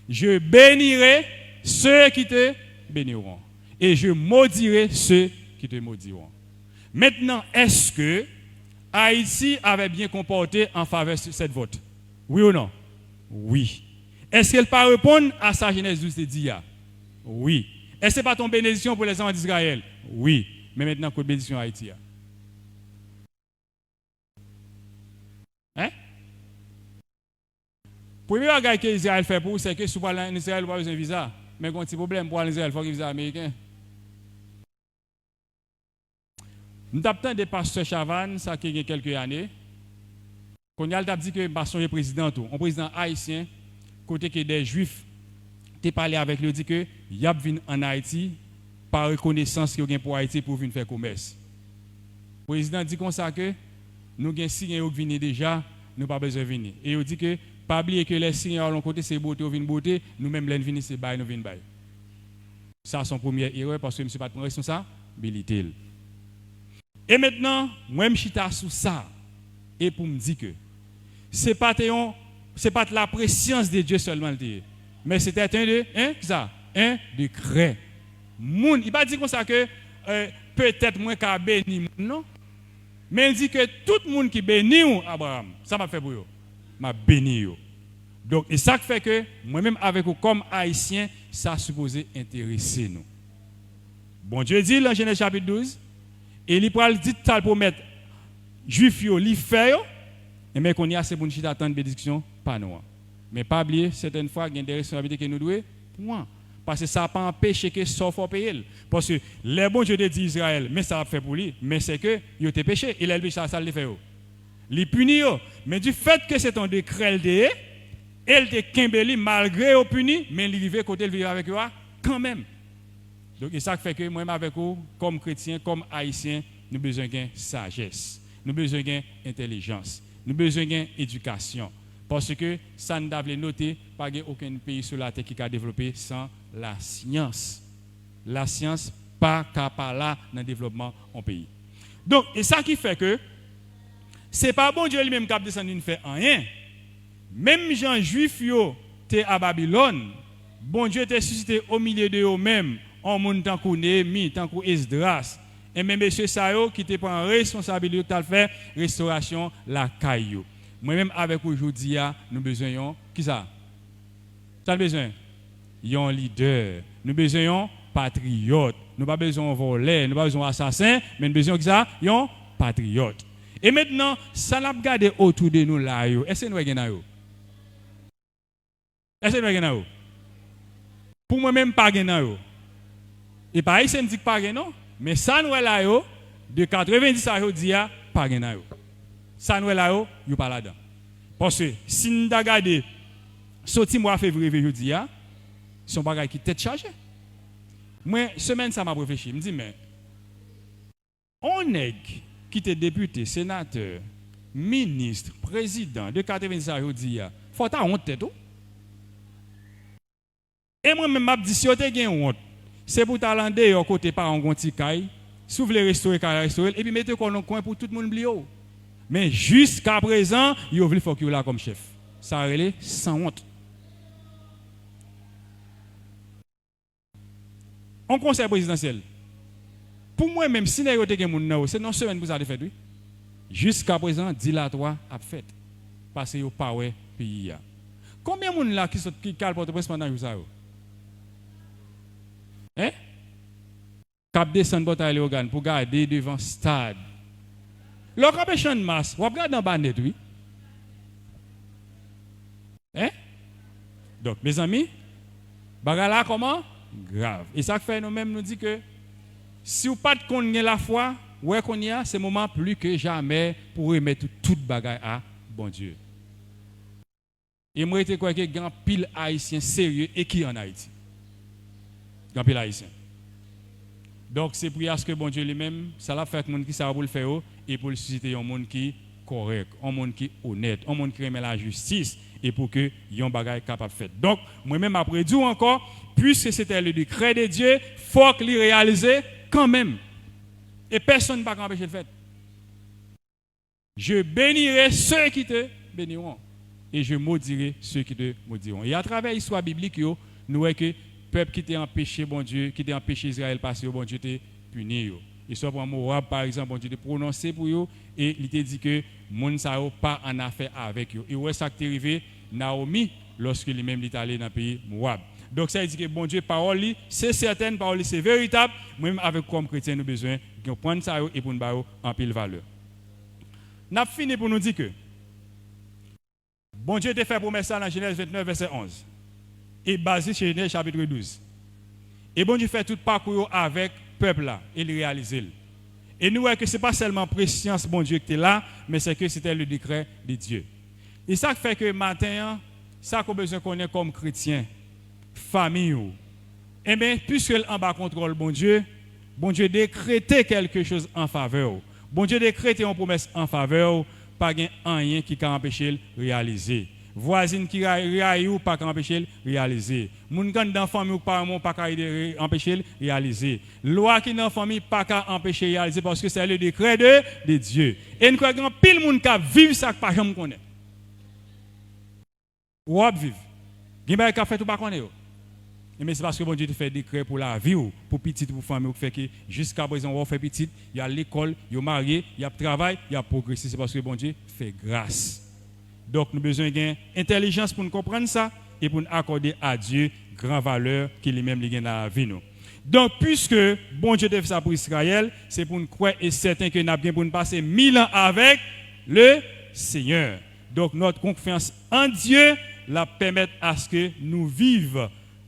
Je bénirai ceux qui te béniront, et je maudirai ceux qui te maudiront. Mentnan, èske Ayiti avè byen konpòte an favè sèt vòt? Wi ou non? Wi. Èske l pa reponn a sa Jenèz douz te di a? Wi. Èske se pa t yon benediksyon pou lèzanfan d'Izrayèl? Wi. Men mentnan, kot benediksyon Ayiti a? Hein? Premye bagay ke Izrayèl fè pou ou, se ke si w pral ann Izrayèl, ou pa bezwen viza. Men gen yon ti pwoblèm, pou w al ann Izrayèl, fòk gen viza ameriken. M t ap tande pastè Chavannes, sa ke gen kèlke ane. Kounye a, l t ap di ke m pa sonje prezidan tou, yon prezidan ayisyen, kote ke de Jwif te pale avèk li, yo di ke y ap vin ann Ayiti pa rekonesans ke yo gen pou Ayiti pou vin fè komès. Prezidan di konsa ke nou gen Siryen yo k vini deja, nou pa bezwen vini. E yo di ke, pa bliye ke lè Siryen yo al yon kote, se bwote yo vin bwote, nou menm lè n vini, se bay nou vin bay. Sa se yon premyè erè, paske misye pa t pran responsabilite l. E mentnan, mwen m chita sou sa, e pou m di ke se pa te yon, se pa t la préscience de Dieu sèlman l te ye, men se te un de, hein, kisa? Un décret. Moun, li pa di konsa ke, euh, petèt mwen ka beni moun, non. Men l di ke tout moun ki beni w, Abraram, sa m ap fè pou yo? M ap beni yo. Donk, e sa k fè ke mwen menm avèk ou kòm Ayisyen, sa sipoze enterese nou. Bondye di l nan Jenèz chapit douz, e li pral di sa l pwomèt Jwif yo, li fè yo, enben, kounye a, se pou n chita tann benediksyon pa nou an. Men pa bliye, sètèn fwa, gen de responsablite ke nou dwe pran. Paske sa pa anpeche ke sa w fè w peye l. Paske lè Bondye te di Izrayèl, men sa l ap fè pou li, men se ke yo te peche. E lè l peche, sa l te fè yo? Li pini yo. Men difèt ke se te yon dekrè l te ye, e l te kenbe li malgre yo pini, men li rive kote l viv avèk yo a kanmenm. Donk, e sa k fè ke mwen menm avèk ou, kòm kretyen, kòm ayisyen, nou bezwen gen sajès. Nou bezwen gen entèlijans. Nou bezwen gen edikasyon. Paske sa n ta vle note, pa gen okenn peyi sou latè ki ka devlope san lasyans. Lasyans pa ka pa la nan devlòpman yon peyi. Donk, e sa ki fè ke se pa Bondye li menm k ap desann vin fè anyen. Menm jan Jwif yo te a Babilòn, Bondye te sisite o milye de yo menm yon moun tankou Neyemi, tankou Esdras. Enben, mesye sa yo ki te pran responsablite yo, ki t al fè restorasyon lakay yo. Mwen menm avèk ou jodi a, nou bezwen yon, kisa? Sa n bezwen? Yon lidè. Nou bezwen yon patriyòt. Nou pa bezwen yon vòlè, nou pa bezwen yon asasen, men nou bezwen yon kisa? Yon patriyòt. E mentnan, sa n ap gade otou de nou la yo, èske n wè gen nan yo? Èske n wè gen nan yo? Pou mwen menm, pa gen nan yo. E pa Ayisyen m di k pa gen non, men sa n wè la yo, de katrevenndis a jodi a, pa gen nan yo. Sa n wè la yo, yo pa ladan. Paske si n ta gade soti mwa fevriye rive jodi a, se yon bagay ki tèt chaje. Mwen, semèn sa, m ap reflechi, m di, men, yon nèg ki te depite, senatè, minis, prezidan de katrevenndis a jodi a, fò w ta wont tèt ou. E mwen menm, m ap di, si yo te gen wont, se pou w t al andeyò kote paran w gen yon ti kay, si w vle restore kay la, restore l, epi mete kò w nan yon kwen pou tout moun bliye w. Men jiskaprezan, yo vle fòk yo la kòm chèf. Sa rele sanwont. Yon konsèy prezidansyèl. Pou mwen menm, si nèg yo te gen moun nan yo, se nan semèn pou sa te fèt, wi. Jiskaprezan, dilatwa ap fèt. Paske yo pa wè peyi a. Konbyen moun la ki sot, ki, k al Pòtoprens pandan jou sa yo? Hein? K ap desann Pòtay Leyogàn pou gade devan stad. Lè w kanpe Channmas, w ap gade anba nèt, wi. Hein? Donk, mezanmi, bagay la kòman? Grav. E sa k fè nou menm nou di ke si w pa t konn gen lafwa, wè kounye a, se moman pli ke jamè pou w remèt ou tout bagay a Bondye. E mwen rete kwè ke gen anpil Ayisyen serye e ki ann Ayiti. Gen anpil Ayisyen. Donk, se priyè aske Bondye li menm, sa l ap fè ak moun ki sa yo pou l fè yo, e pou l sisite yon moun ki kòrèk, yon moun ki onèt, yon moun ki renmen lajistis, e pou ke yon bagay kapab fèt. Donk, mwen menm m ap redi w ankò, puisque c'était le décret de Dieu, fòk li reyalize kanmenm. E pèsonn pa ka anpeche l fèt. Je bénirai ceux qui te béniront, et je maudirai ceux qui te maudiront. E atravè istwa biblik yo, nou wè ke pèp ki te anpeche Bondye, ki te anpeche Izrayèl pase yo, Bondye te pini yo. E si w pran Mowab, pa egzanp, Bondye te pwononse pou yo, e li te di ke moun sa yo pa an afè avèk yo. E w wè sa k te rive Nawomi, lòske li menm li t ale nan peyi Mowab. Donk, sa vle di ke Bondye, pawòl li, se sèten, pawòl li, se veritab. Mwen menm avèk kòm kretyen, nou bezwen konprann sa yo e pou n ba yo anpil valè. N ap fini pou nou di ke Bondye te fè pwomès la nan Jenèz ventnèf, vèsè onz. E baze sou Jenèz chapit douz. E Bondye fè tout pakou yo avèk pèp la, e li reyalize l. E nou wè ke se pa sèlman presyans Bondye ki te la, men se ke se te le décret de Dieu. E sa k fè ke maten an, sa ke w bezwen konnen kòm kretyen, fanmi w, enben, piske l anba kontwòl Bondye, Bondye dekrete kèlke choz an favè w. Bondye dekrete yon pwomès an favè w, pa gen anyen ki ka anpeche l reyalize. Vwazin ki ra-, rayi w pa ka anpeche l reyalize. Moun k anndan fanmi w k pa renmen w pa ka ede re-, anpeche l reyalize. Lwa ki nan fanmi pa ka anpeche reyalize paske se le décret de, de Dieu. E n kwè gen anpil moun k ap viv sa k pa janm konnen. Ou ap viv. Gen bagay k ap fèt ou pa konnen yo. Enben, se paske Bondye te fè dekrè pou lavi w, pou pitit ou, pou fanmi w, ki fè ke jiskaprezan w fè pitit, y al lekòl, yo marye, y ap travay, y ap pwogrese. Se paske Bondye fè gras. Donk, nou bezwen gen entèlijans pou n konprann sa e pou n akòde a Dye gran valè ke li menm li gen nan lavi nou. Donk, piske Bondye te fè sa pou Izrayèl, se pou n kwè e sèten ke n ap gen pou n pase mil an avèk le Senyè. Donk, notre confiance en Dieu l ap pèmèt aske nou viv,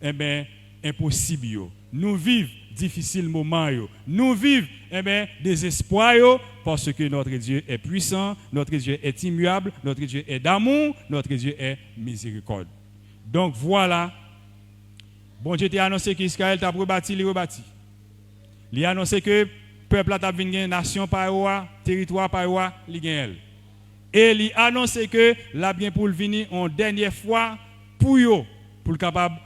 enben, enposib yo. Nou viv difisil moman yo. Nou viv, enben, dezespwa yo, parce que notre Dieu est puissant, notre Dieu est immuable, notre Dieu est d'amour, notre Dieu est miséricorde. Donk, vwala, Bondye te anonse ke Izrayèl t ap rebati, li rebati. Li anonse ke pèp la t ap vin gen nasyon pa yo a, teritwa pa yo a, li genyen l. E li anonse ke l ap gen pou l vini yon dènyè fwa pou yo, pou l kapab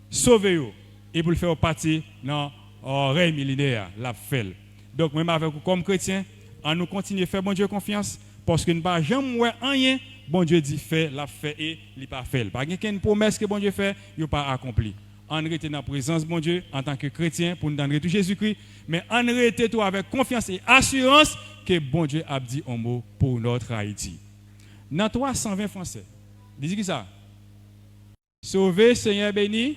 sove yo, e pou l fè yo pati nan, euh, rèy milenè a, l ap fè l. Donk, mwen menm avèk ou kòm kretyen, ann nou kontinye fè Bondye konfyans, paske n pa janm wè anyen Bondye di fè, l ap fè e li pa fè l. Pa gen kenn pwomès ke Bondye fè, yo pa akonpli. Ann rete nan prezans Bondye antanke kretyen pou n tann retou Jezikri, men ann rete tou avèk konfyans e asirans ke Bondye ap di yon mo pou notre Haïti. Nan twa san ven fransè, li di kisa? Sauve, Seigneur, béni,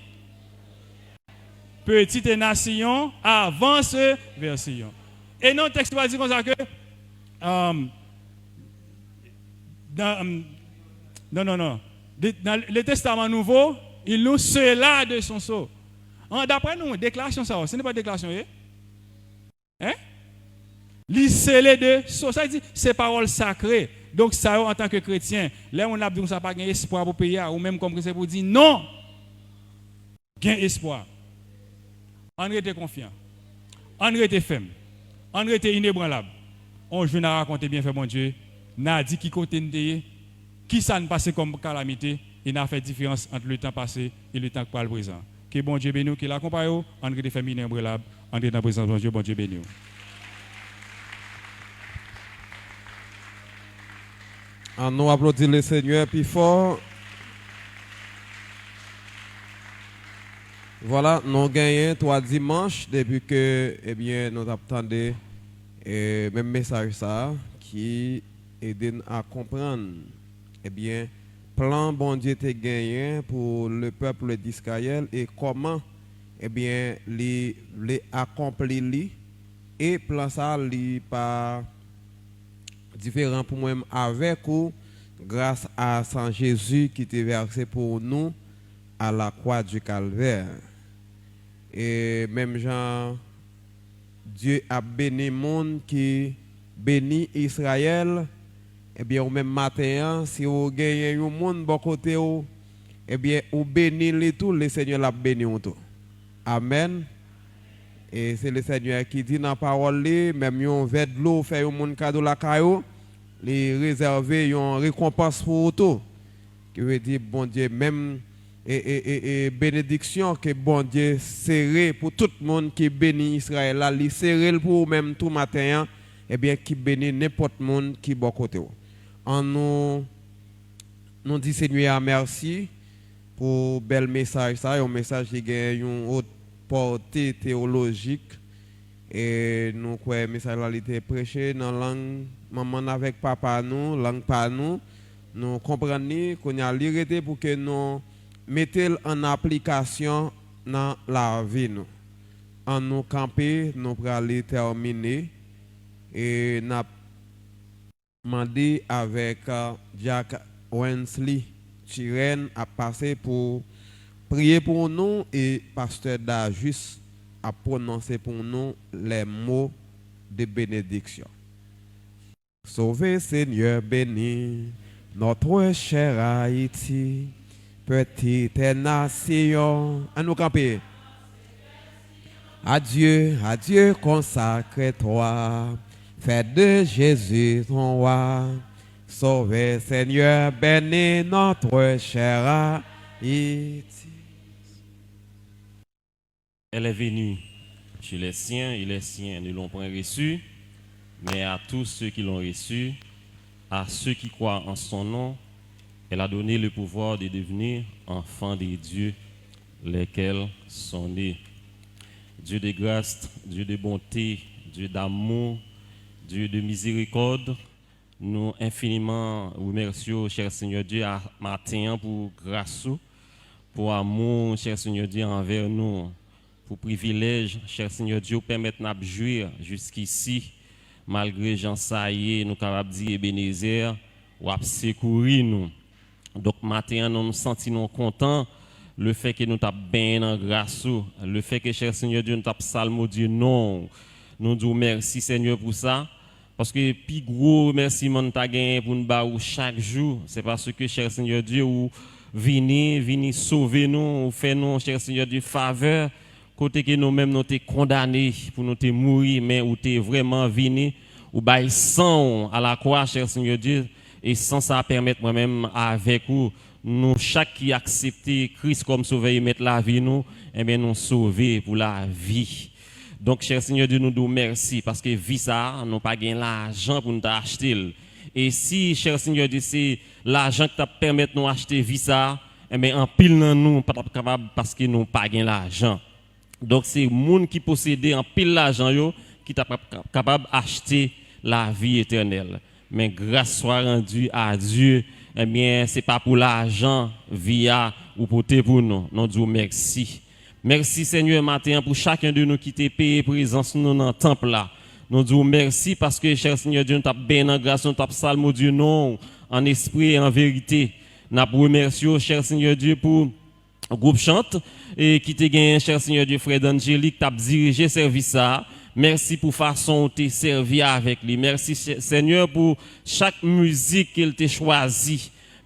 petite nation, avance vers Sion. E nan tèks la di konsa ke, um, dans, um, non, non, non. De- Dans le Testament Nouveau, il nous scella de son sceau. An, daprè nou, deklarasyon sa, se pa deklarasyon ye? Hein? Li sele de sceau. Sa vle di, se pawòl sakre. Donk, sa yo, antanke kretyen, lè moun ap di konsa pa gen espwa pou peyi a, ou menm kòm kretyen pou di non! Gen espwa. Ann rete konfyan. Ann rete fèm. Ann rete inebranlab. On jou n a rakonte byenfè Bondye, n a di ki kote n te ye, kisa n pase kòm kalamite, e n a fè diferans ant letan pase e letan k pral prezan. Ke Bondye beni w, ke l akonpaye w, ann rete fèm inebranlab, ann rete nan prezans Bondye, Bondye beni w. Ann nou aplodi Lesenyè pi fò. Vwala, nou genyen twa dimanch depi ke, ebyen, nou t ap tande, e, menm mesaj sa a ki ede n a konprann, ebyen, plan Bondye te genyen pou le peuple d'Israël e kòman, ebyen, li vle akonpli li. E plan sa a, li pa diferan pou mwen avèk ou gras a san Jezi ki te vèse pou nou à la croix du Calvaire. E menm jan Dye ap beni moun ki beni Izrayèl, ebyen, ou menm maten an, si ou genyen yon moun bò kote w, ebyen, ou beni li tou, Lesenyè l ap beni w tou. Amèn. E se Lesenyè ki di nan pawòl li, menm yon vè dlo ou fè yon moun kado lakay ou, li rezève yon rekonpans pou ou tou. Ki vle di Bondye menm, e, e, e, e benediksyon ke Bondye sere pou tout moun ki beni Izrayèl la, li sere l pou ou menm tou maten an, ebyen, ki beni nenpòt moun ki bò kote w. Ann nou, nou di Senyè a mèsi pou bèl mesaj sa, yon mesaj ki gen yon wot pòte teyolojik. E nou kwè mesaj la li te preche nan lang manman n avèk papa nou, lang pa nou. Nou konprann li, kounye a li rete pou ke nou mete l an aplikasyon nan lavi nou. Ann nou kanpe, nou prale tèmine. E n ap mande avèk, uh, Dyak Wensley Tirèn ap pase pou priye pou nou e Pastè Dajus ap pwononse pou nou les mots de bénédiction. Sauve, Seigneur, bénis notre chère Haïti, petite nation. Ann nou kanpe. Adieu, adieu, consacre-toi, fais de Jésus ton roi. Sauve, Seigneur, bénis notre chère Haïti. Elle est venue chez les siens, et les siens ne l'ont point reçue, mais à tous ceux qui l'ont reçue, à ceux qui croient en son nom, elle a donné le pouvoir de devenir enfants de Dieu, lesquels sont nés. Dieu de grâce, Dieu de bonté, Dieu d'amour, Dieu de miséricorde, nou enfiniman remèsye w, chè Senyè Dye, a maten an pou gras ou, pou amou w, chè Senyè Dye, anvè nou. pou privilèj, chè Senyè Dye, ou pèmèt n ap jwi jiskisi, malgre jan sa ye, nou kapab di, Ebenezè, w ap sekouri nou. Donk, maten an, nou, nou santi nou kontan, lefètke nou t ap benyen nan gras ou, lefètke, chè Senyè Dye, nou t ap salmodye non w. Nou di w mèsi, Senyè, pou sa. Paske pi gwo remèsiman n ta genyen pou n ba ou chak jou, se paske, chè Senyè Dye, ou vini, vini sove nou, ou fè nou, chè Senyè Dye, favè, kote ke nou menm nou te kondane pou nou te mouri, men ou te vrèman vini, ou bay san w alakwa, chè Senyè Dye, e san sa pèmèt mwen menm avèk ou, nou chak ki aksepte Kris kòm Sovè e Mèt lavi nou, enben nou sove pou lavi. Donk, chè Senyè Dye, nou di w mèsi, paske vi sa a, nou pa gen lajan pou n ta achte l. E si, chè Senyè Dye, se lajan ki t ap pèmèt nou achte vi sa a, enben, anpil nan nou pa t ap kapab paske nou pa gen lajan. Donk, se moun ki posede anpil lajan yo ki t ap kap-, kapab achte lavi etènèl. Men grâce soit rendue à Dieu, ebyen, se pa pou lajan vi a ou pote pou nou. Nou di w mèsi. Mèsi, Senyè, maten an, pou chacun de nou ki te peye prezans nou nan tanp la. Nou di w mèsi paske, chè Senyè Dye, nou t ap benyen nan gras ou, nou t ap salmodye non w an espri e an verite. N ap remèsye w, chè Senyè Dye, pou gwoup chant, e ki te genyen, chè Senyè Dye, Fred Angélique, t ap dirije sèvis sa a. Mèsi pou fason ou te sèvi avèk li. Mèsi, Senyè, pou chak mizik ke l te chwazi.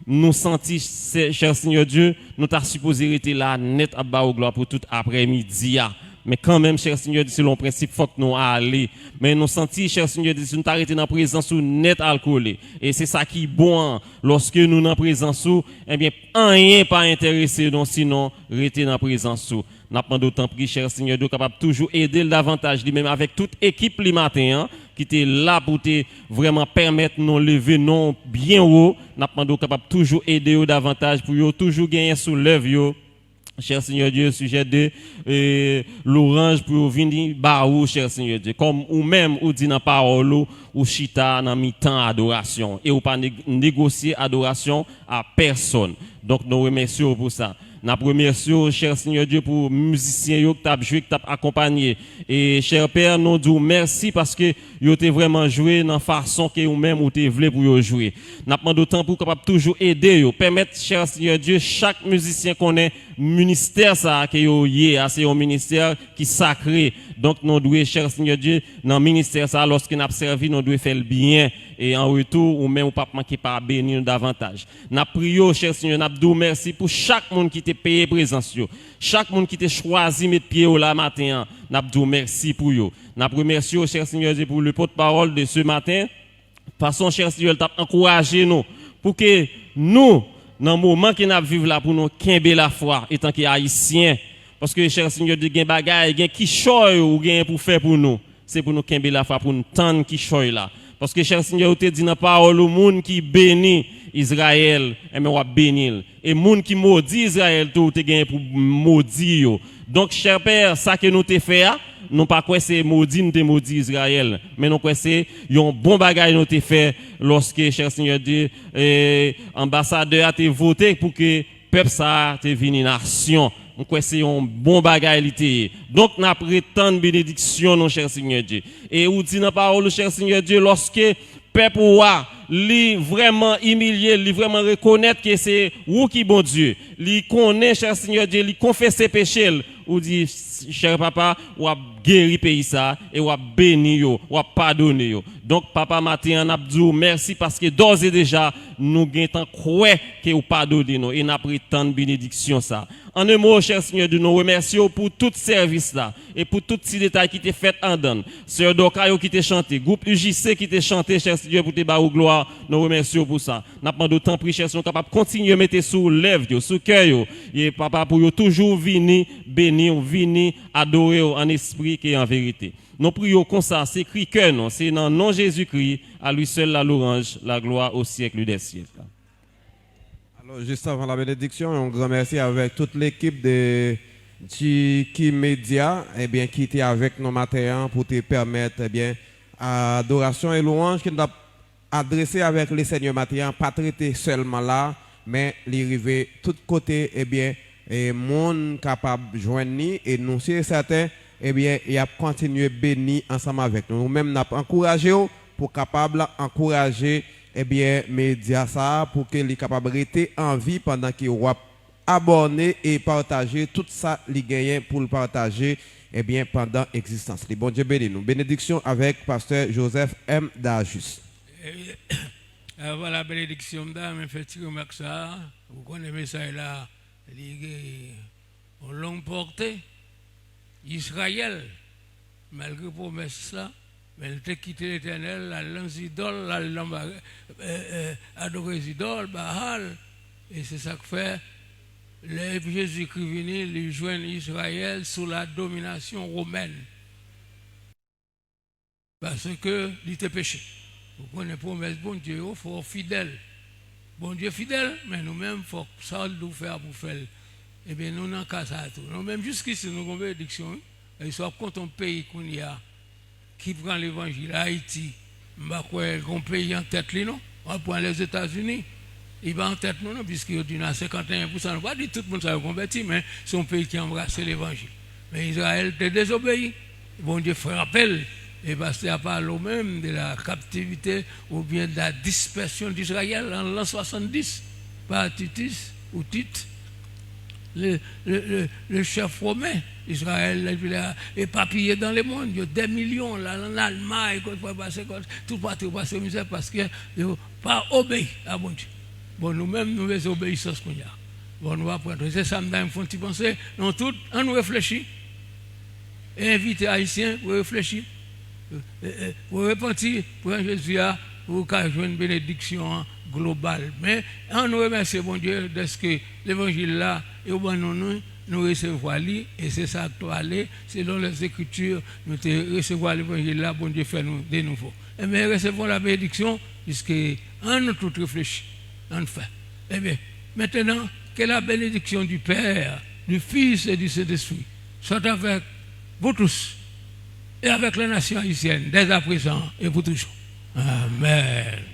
Nou santi, chè Senyè Dye, nou ta sipoze rete la nèt ap ba ou glwa pou tout aprèmidi a. Men kanmenm, chè Senyè Dye, selon prensip, fòk nou ale. Men nou santi, chè Senyè Dye, si nou ta rete nan prezans ou nèt al kole. E se sa ki bon an, lòske nou nan prezans ou, ebyen, anyen pa enterese nou, sinon rete nan prezans ou. N ap mande w tanpri, chè Senyè Dye, w kapab toujou ede l davantaj, li menm avèk tout ekip li maten an, ki te la pou te vrèman pèmèt nou leve non w byen wo. N ap mande w kapab toujou ede yo davantaj pou yo toujou genyen sou lèv yo, chè Senyè Dye, sijè de, e, lwanj pou yo vini ba ou, chè Senyè Dye. Kòm ou menm ou di nan pawòl ou, ou chita nan mitan adorasyon e ou pa neg-, negosye adorasyon a pèsòn. Donk, nou remèsye w pou sa. N ap remèsye w, chè Senyè Dye, pou mizisyen yo k t ap jwe, k t ap akonpanye. E, chè Pè, nou di w mèsi paske yo te vrèman jwe nan fason ke ou menm ou te vle pou yo jwe. N ap mande w tanpri w kapab toujou ede yo, pèmèt, chè Senyè Dye, chak mizisyen konnen ministè sa a ke yo ye a, se yon ministè ki sakre. Donk, nou dwe, chè Senyè Dye, nan ministè sa a, lòske n ap sèvi, nou dwe fè l byen. E an retou, ou menm ou p ap manke pa beni nou davantaj. N ap priye w, chè Senyè, n ap di w mèsi pou chak moun ki te peye prezans yo. Chak moun ki te chwazi met pye yo la maten an, n ap di w mèsi pou yo. N ap remèsye w, chè Senyè Dye, pou le pòtpawòl de ce matin. Fason, chè Senyè, l t ap ankouraje nou pou ke nou, nan moman ke n ap viv la, pou nou kenbe lafwa etanke Ayisyen. Paske, chè Senyè Dye, gen bagay, gen kichòy ou genyen pou fè pou nou. Se pou nou kenbe lafwa, pou n tann kichòy la. Paske, chè Senyè, ou te di nan pawòl ou, moun ki beni Izrayèl, enben, w ap beni l. E moun ki modi Izrayèl tou, ou te genyen pou modi yo. Donk, chè Pè, sa ke nou te fè a, nou pa kwè se modi nou te modi Izrayèl, men nou kwè se yon bon bagay nou te fè lòske, chè Senyè Dye, e, anbasadè a te vote pou ke pèp sa a te vini nasyon. M kwè se yon bon bagay li te ye. Donk, n ap ret tann benediksyon nou, chè Senyè Dye. E ou di nan pawòl ou, chè Senyè Dye, lòske pèp ou a, li vrèman imilye, li vrèman rekonèt ke se ou ki Bondye. Li konnen, chè Senyè Dye, li konfese peche l. Ou di, chè Papa, w ap geri peyi sa a, e w ap beni yo, w ap padone yo. Donk, Papa, maten an, n ap di w mèsi paske dòz e deja, nou gentan kwè ke w padone nou, e n ap ret tann benediksyon sa a. An en mo, chè Senyè Dye, nou remèsye w pou tout sèvis la e pou tout ti detay ki te fèt andan l. Sè Dòka yo ki te chante, gwoup U J C ki te chante, chè Senyè, pou te ba ou glwa, nou remèsye w pou sa. N ap mande w, tanpri, chè Senyè, w kapab kontinye mete sou lèv yo, sou kè yo, e Papa, pou yo toujou vini beni w, vini adore w an espri ke an verite. Nou priye w konsa, se kri kè nou, se nan non Jezikri, à lui seul la louange, la gloire au siècle des siècles. Alò, jis anvan la benediksyon, yon gran mèsi avèk tout lekip de G K Media, ebyen, ki te avèk nou maten an pou te pèmèt, ebyen, adorasyon e lwanj ke nou t ap adrese avèk Lesenyè maten an, pa t rete sèlman la, men li rive tout kote, ebyen, e moun kapab jwenn li, e nou si e sèten, ebyen, y ap kontinye beni ansanm avèk nou. Nou menm, n ap ankouraje w pou w kapab ankouraje, ebyen, medya sa a, pou ke li kapab rete an vi pandan ke w ap abòne e pataje tout sa li genyen pou l pataje, ebyen, pandan egzistans li. Bondye beni nou. Benediksyon avèk pastè Joseph M. Dajus. Avan la benediksyon, m ta renmen fè ti remak sa a. Ou konnen mesaj la, li gen yon long pòte. Izrayèl, malgre pwomès la, men l te kite Letènèl, l al nan zidòl, l al nan ba- eh, eh, adore zidòl, Baal. E se sa k fè, lè Jezikri vini, li jwenn Izrayèl sou la dominasyon womèn. Paske li te peche. Ou konnen pwomès Bondye yo, fò w fidèl. Bondye fidèl, men nou menm, fòk sa l di w fè a pou w fè l. Ebyen, nou nan ka sa a tou. Nou menm, jiskisi, nou gon benediksyon, wi. E si w ap konte yon peyi kounye a ki pran levanjil, Ayiti, m pa kwè gon peyi an tèt li, non. W ap pran Lèzetazini, li pa an tèt nou, non, piske yo di nou a senkanteyen pousan. Nou pa di tout moun sa yo konvèti, men se yon peyi ki anbrase levanjil. Men Izrayèl te dezobeyi. Bondye frape l. E pastè a pale w menm de la captivité ou bien de la dispersion d'Israël en l'an soixante-dix par Titus ou Tit, le, le, le, le chef romain. Izrayèl la, epi la, epapiye dans le monde, yo dè milyon la, an Almay, kot fwa pase, kot, tout pati yo pase mizè paske yo pa obeyi a Bondye. Bon, nou menm, nou bezwen obeyisans kounye a. Bon, nou aprann. Se sa m ta renmen fè yon ti panse. Nou tout, ann nou reflechi. E envite Ayisyen pou reflechi, pou repanti, pran Jezi a, pou w ka jwenn benediksyon an global. Men, ann nou remèsye Bondye dèske levanjil la, yo ban nou, nou, nou resevwa li, e se sa k pale, selon Lèzekriti, nou te resevwa levanjil la, Bondye fè nou de nouvo. Enben, resevwon la benediksyon, piske ann nou tout reflechi, ann fè. Enben, maintenant, que la bénédiction du Père, du Fils et du Saint-Esprit soit avec vous tous et avec la nation haïtienne, dès à présent et pour toujours. Amen.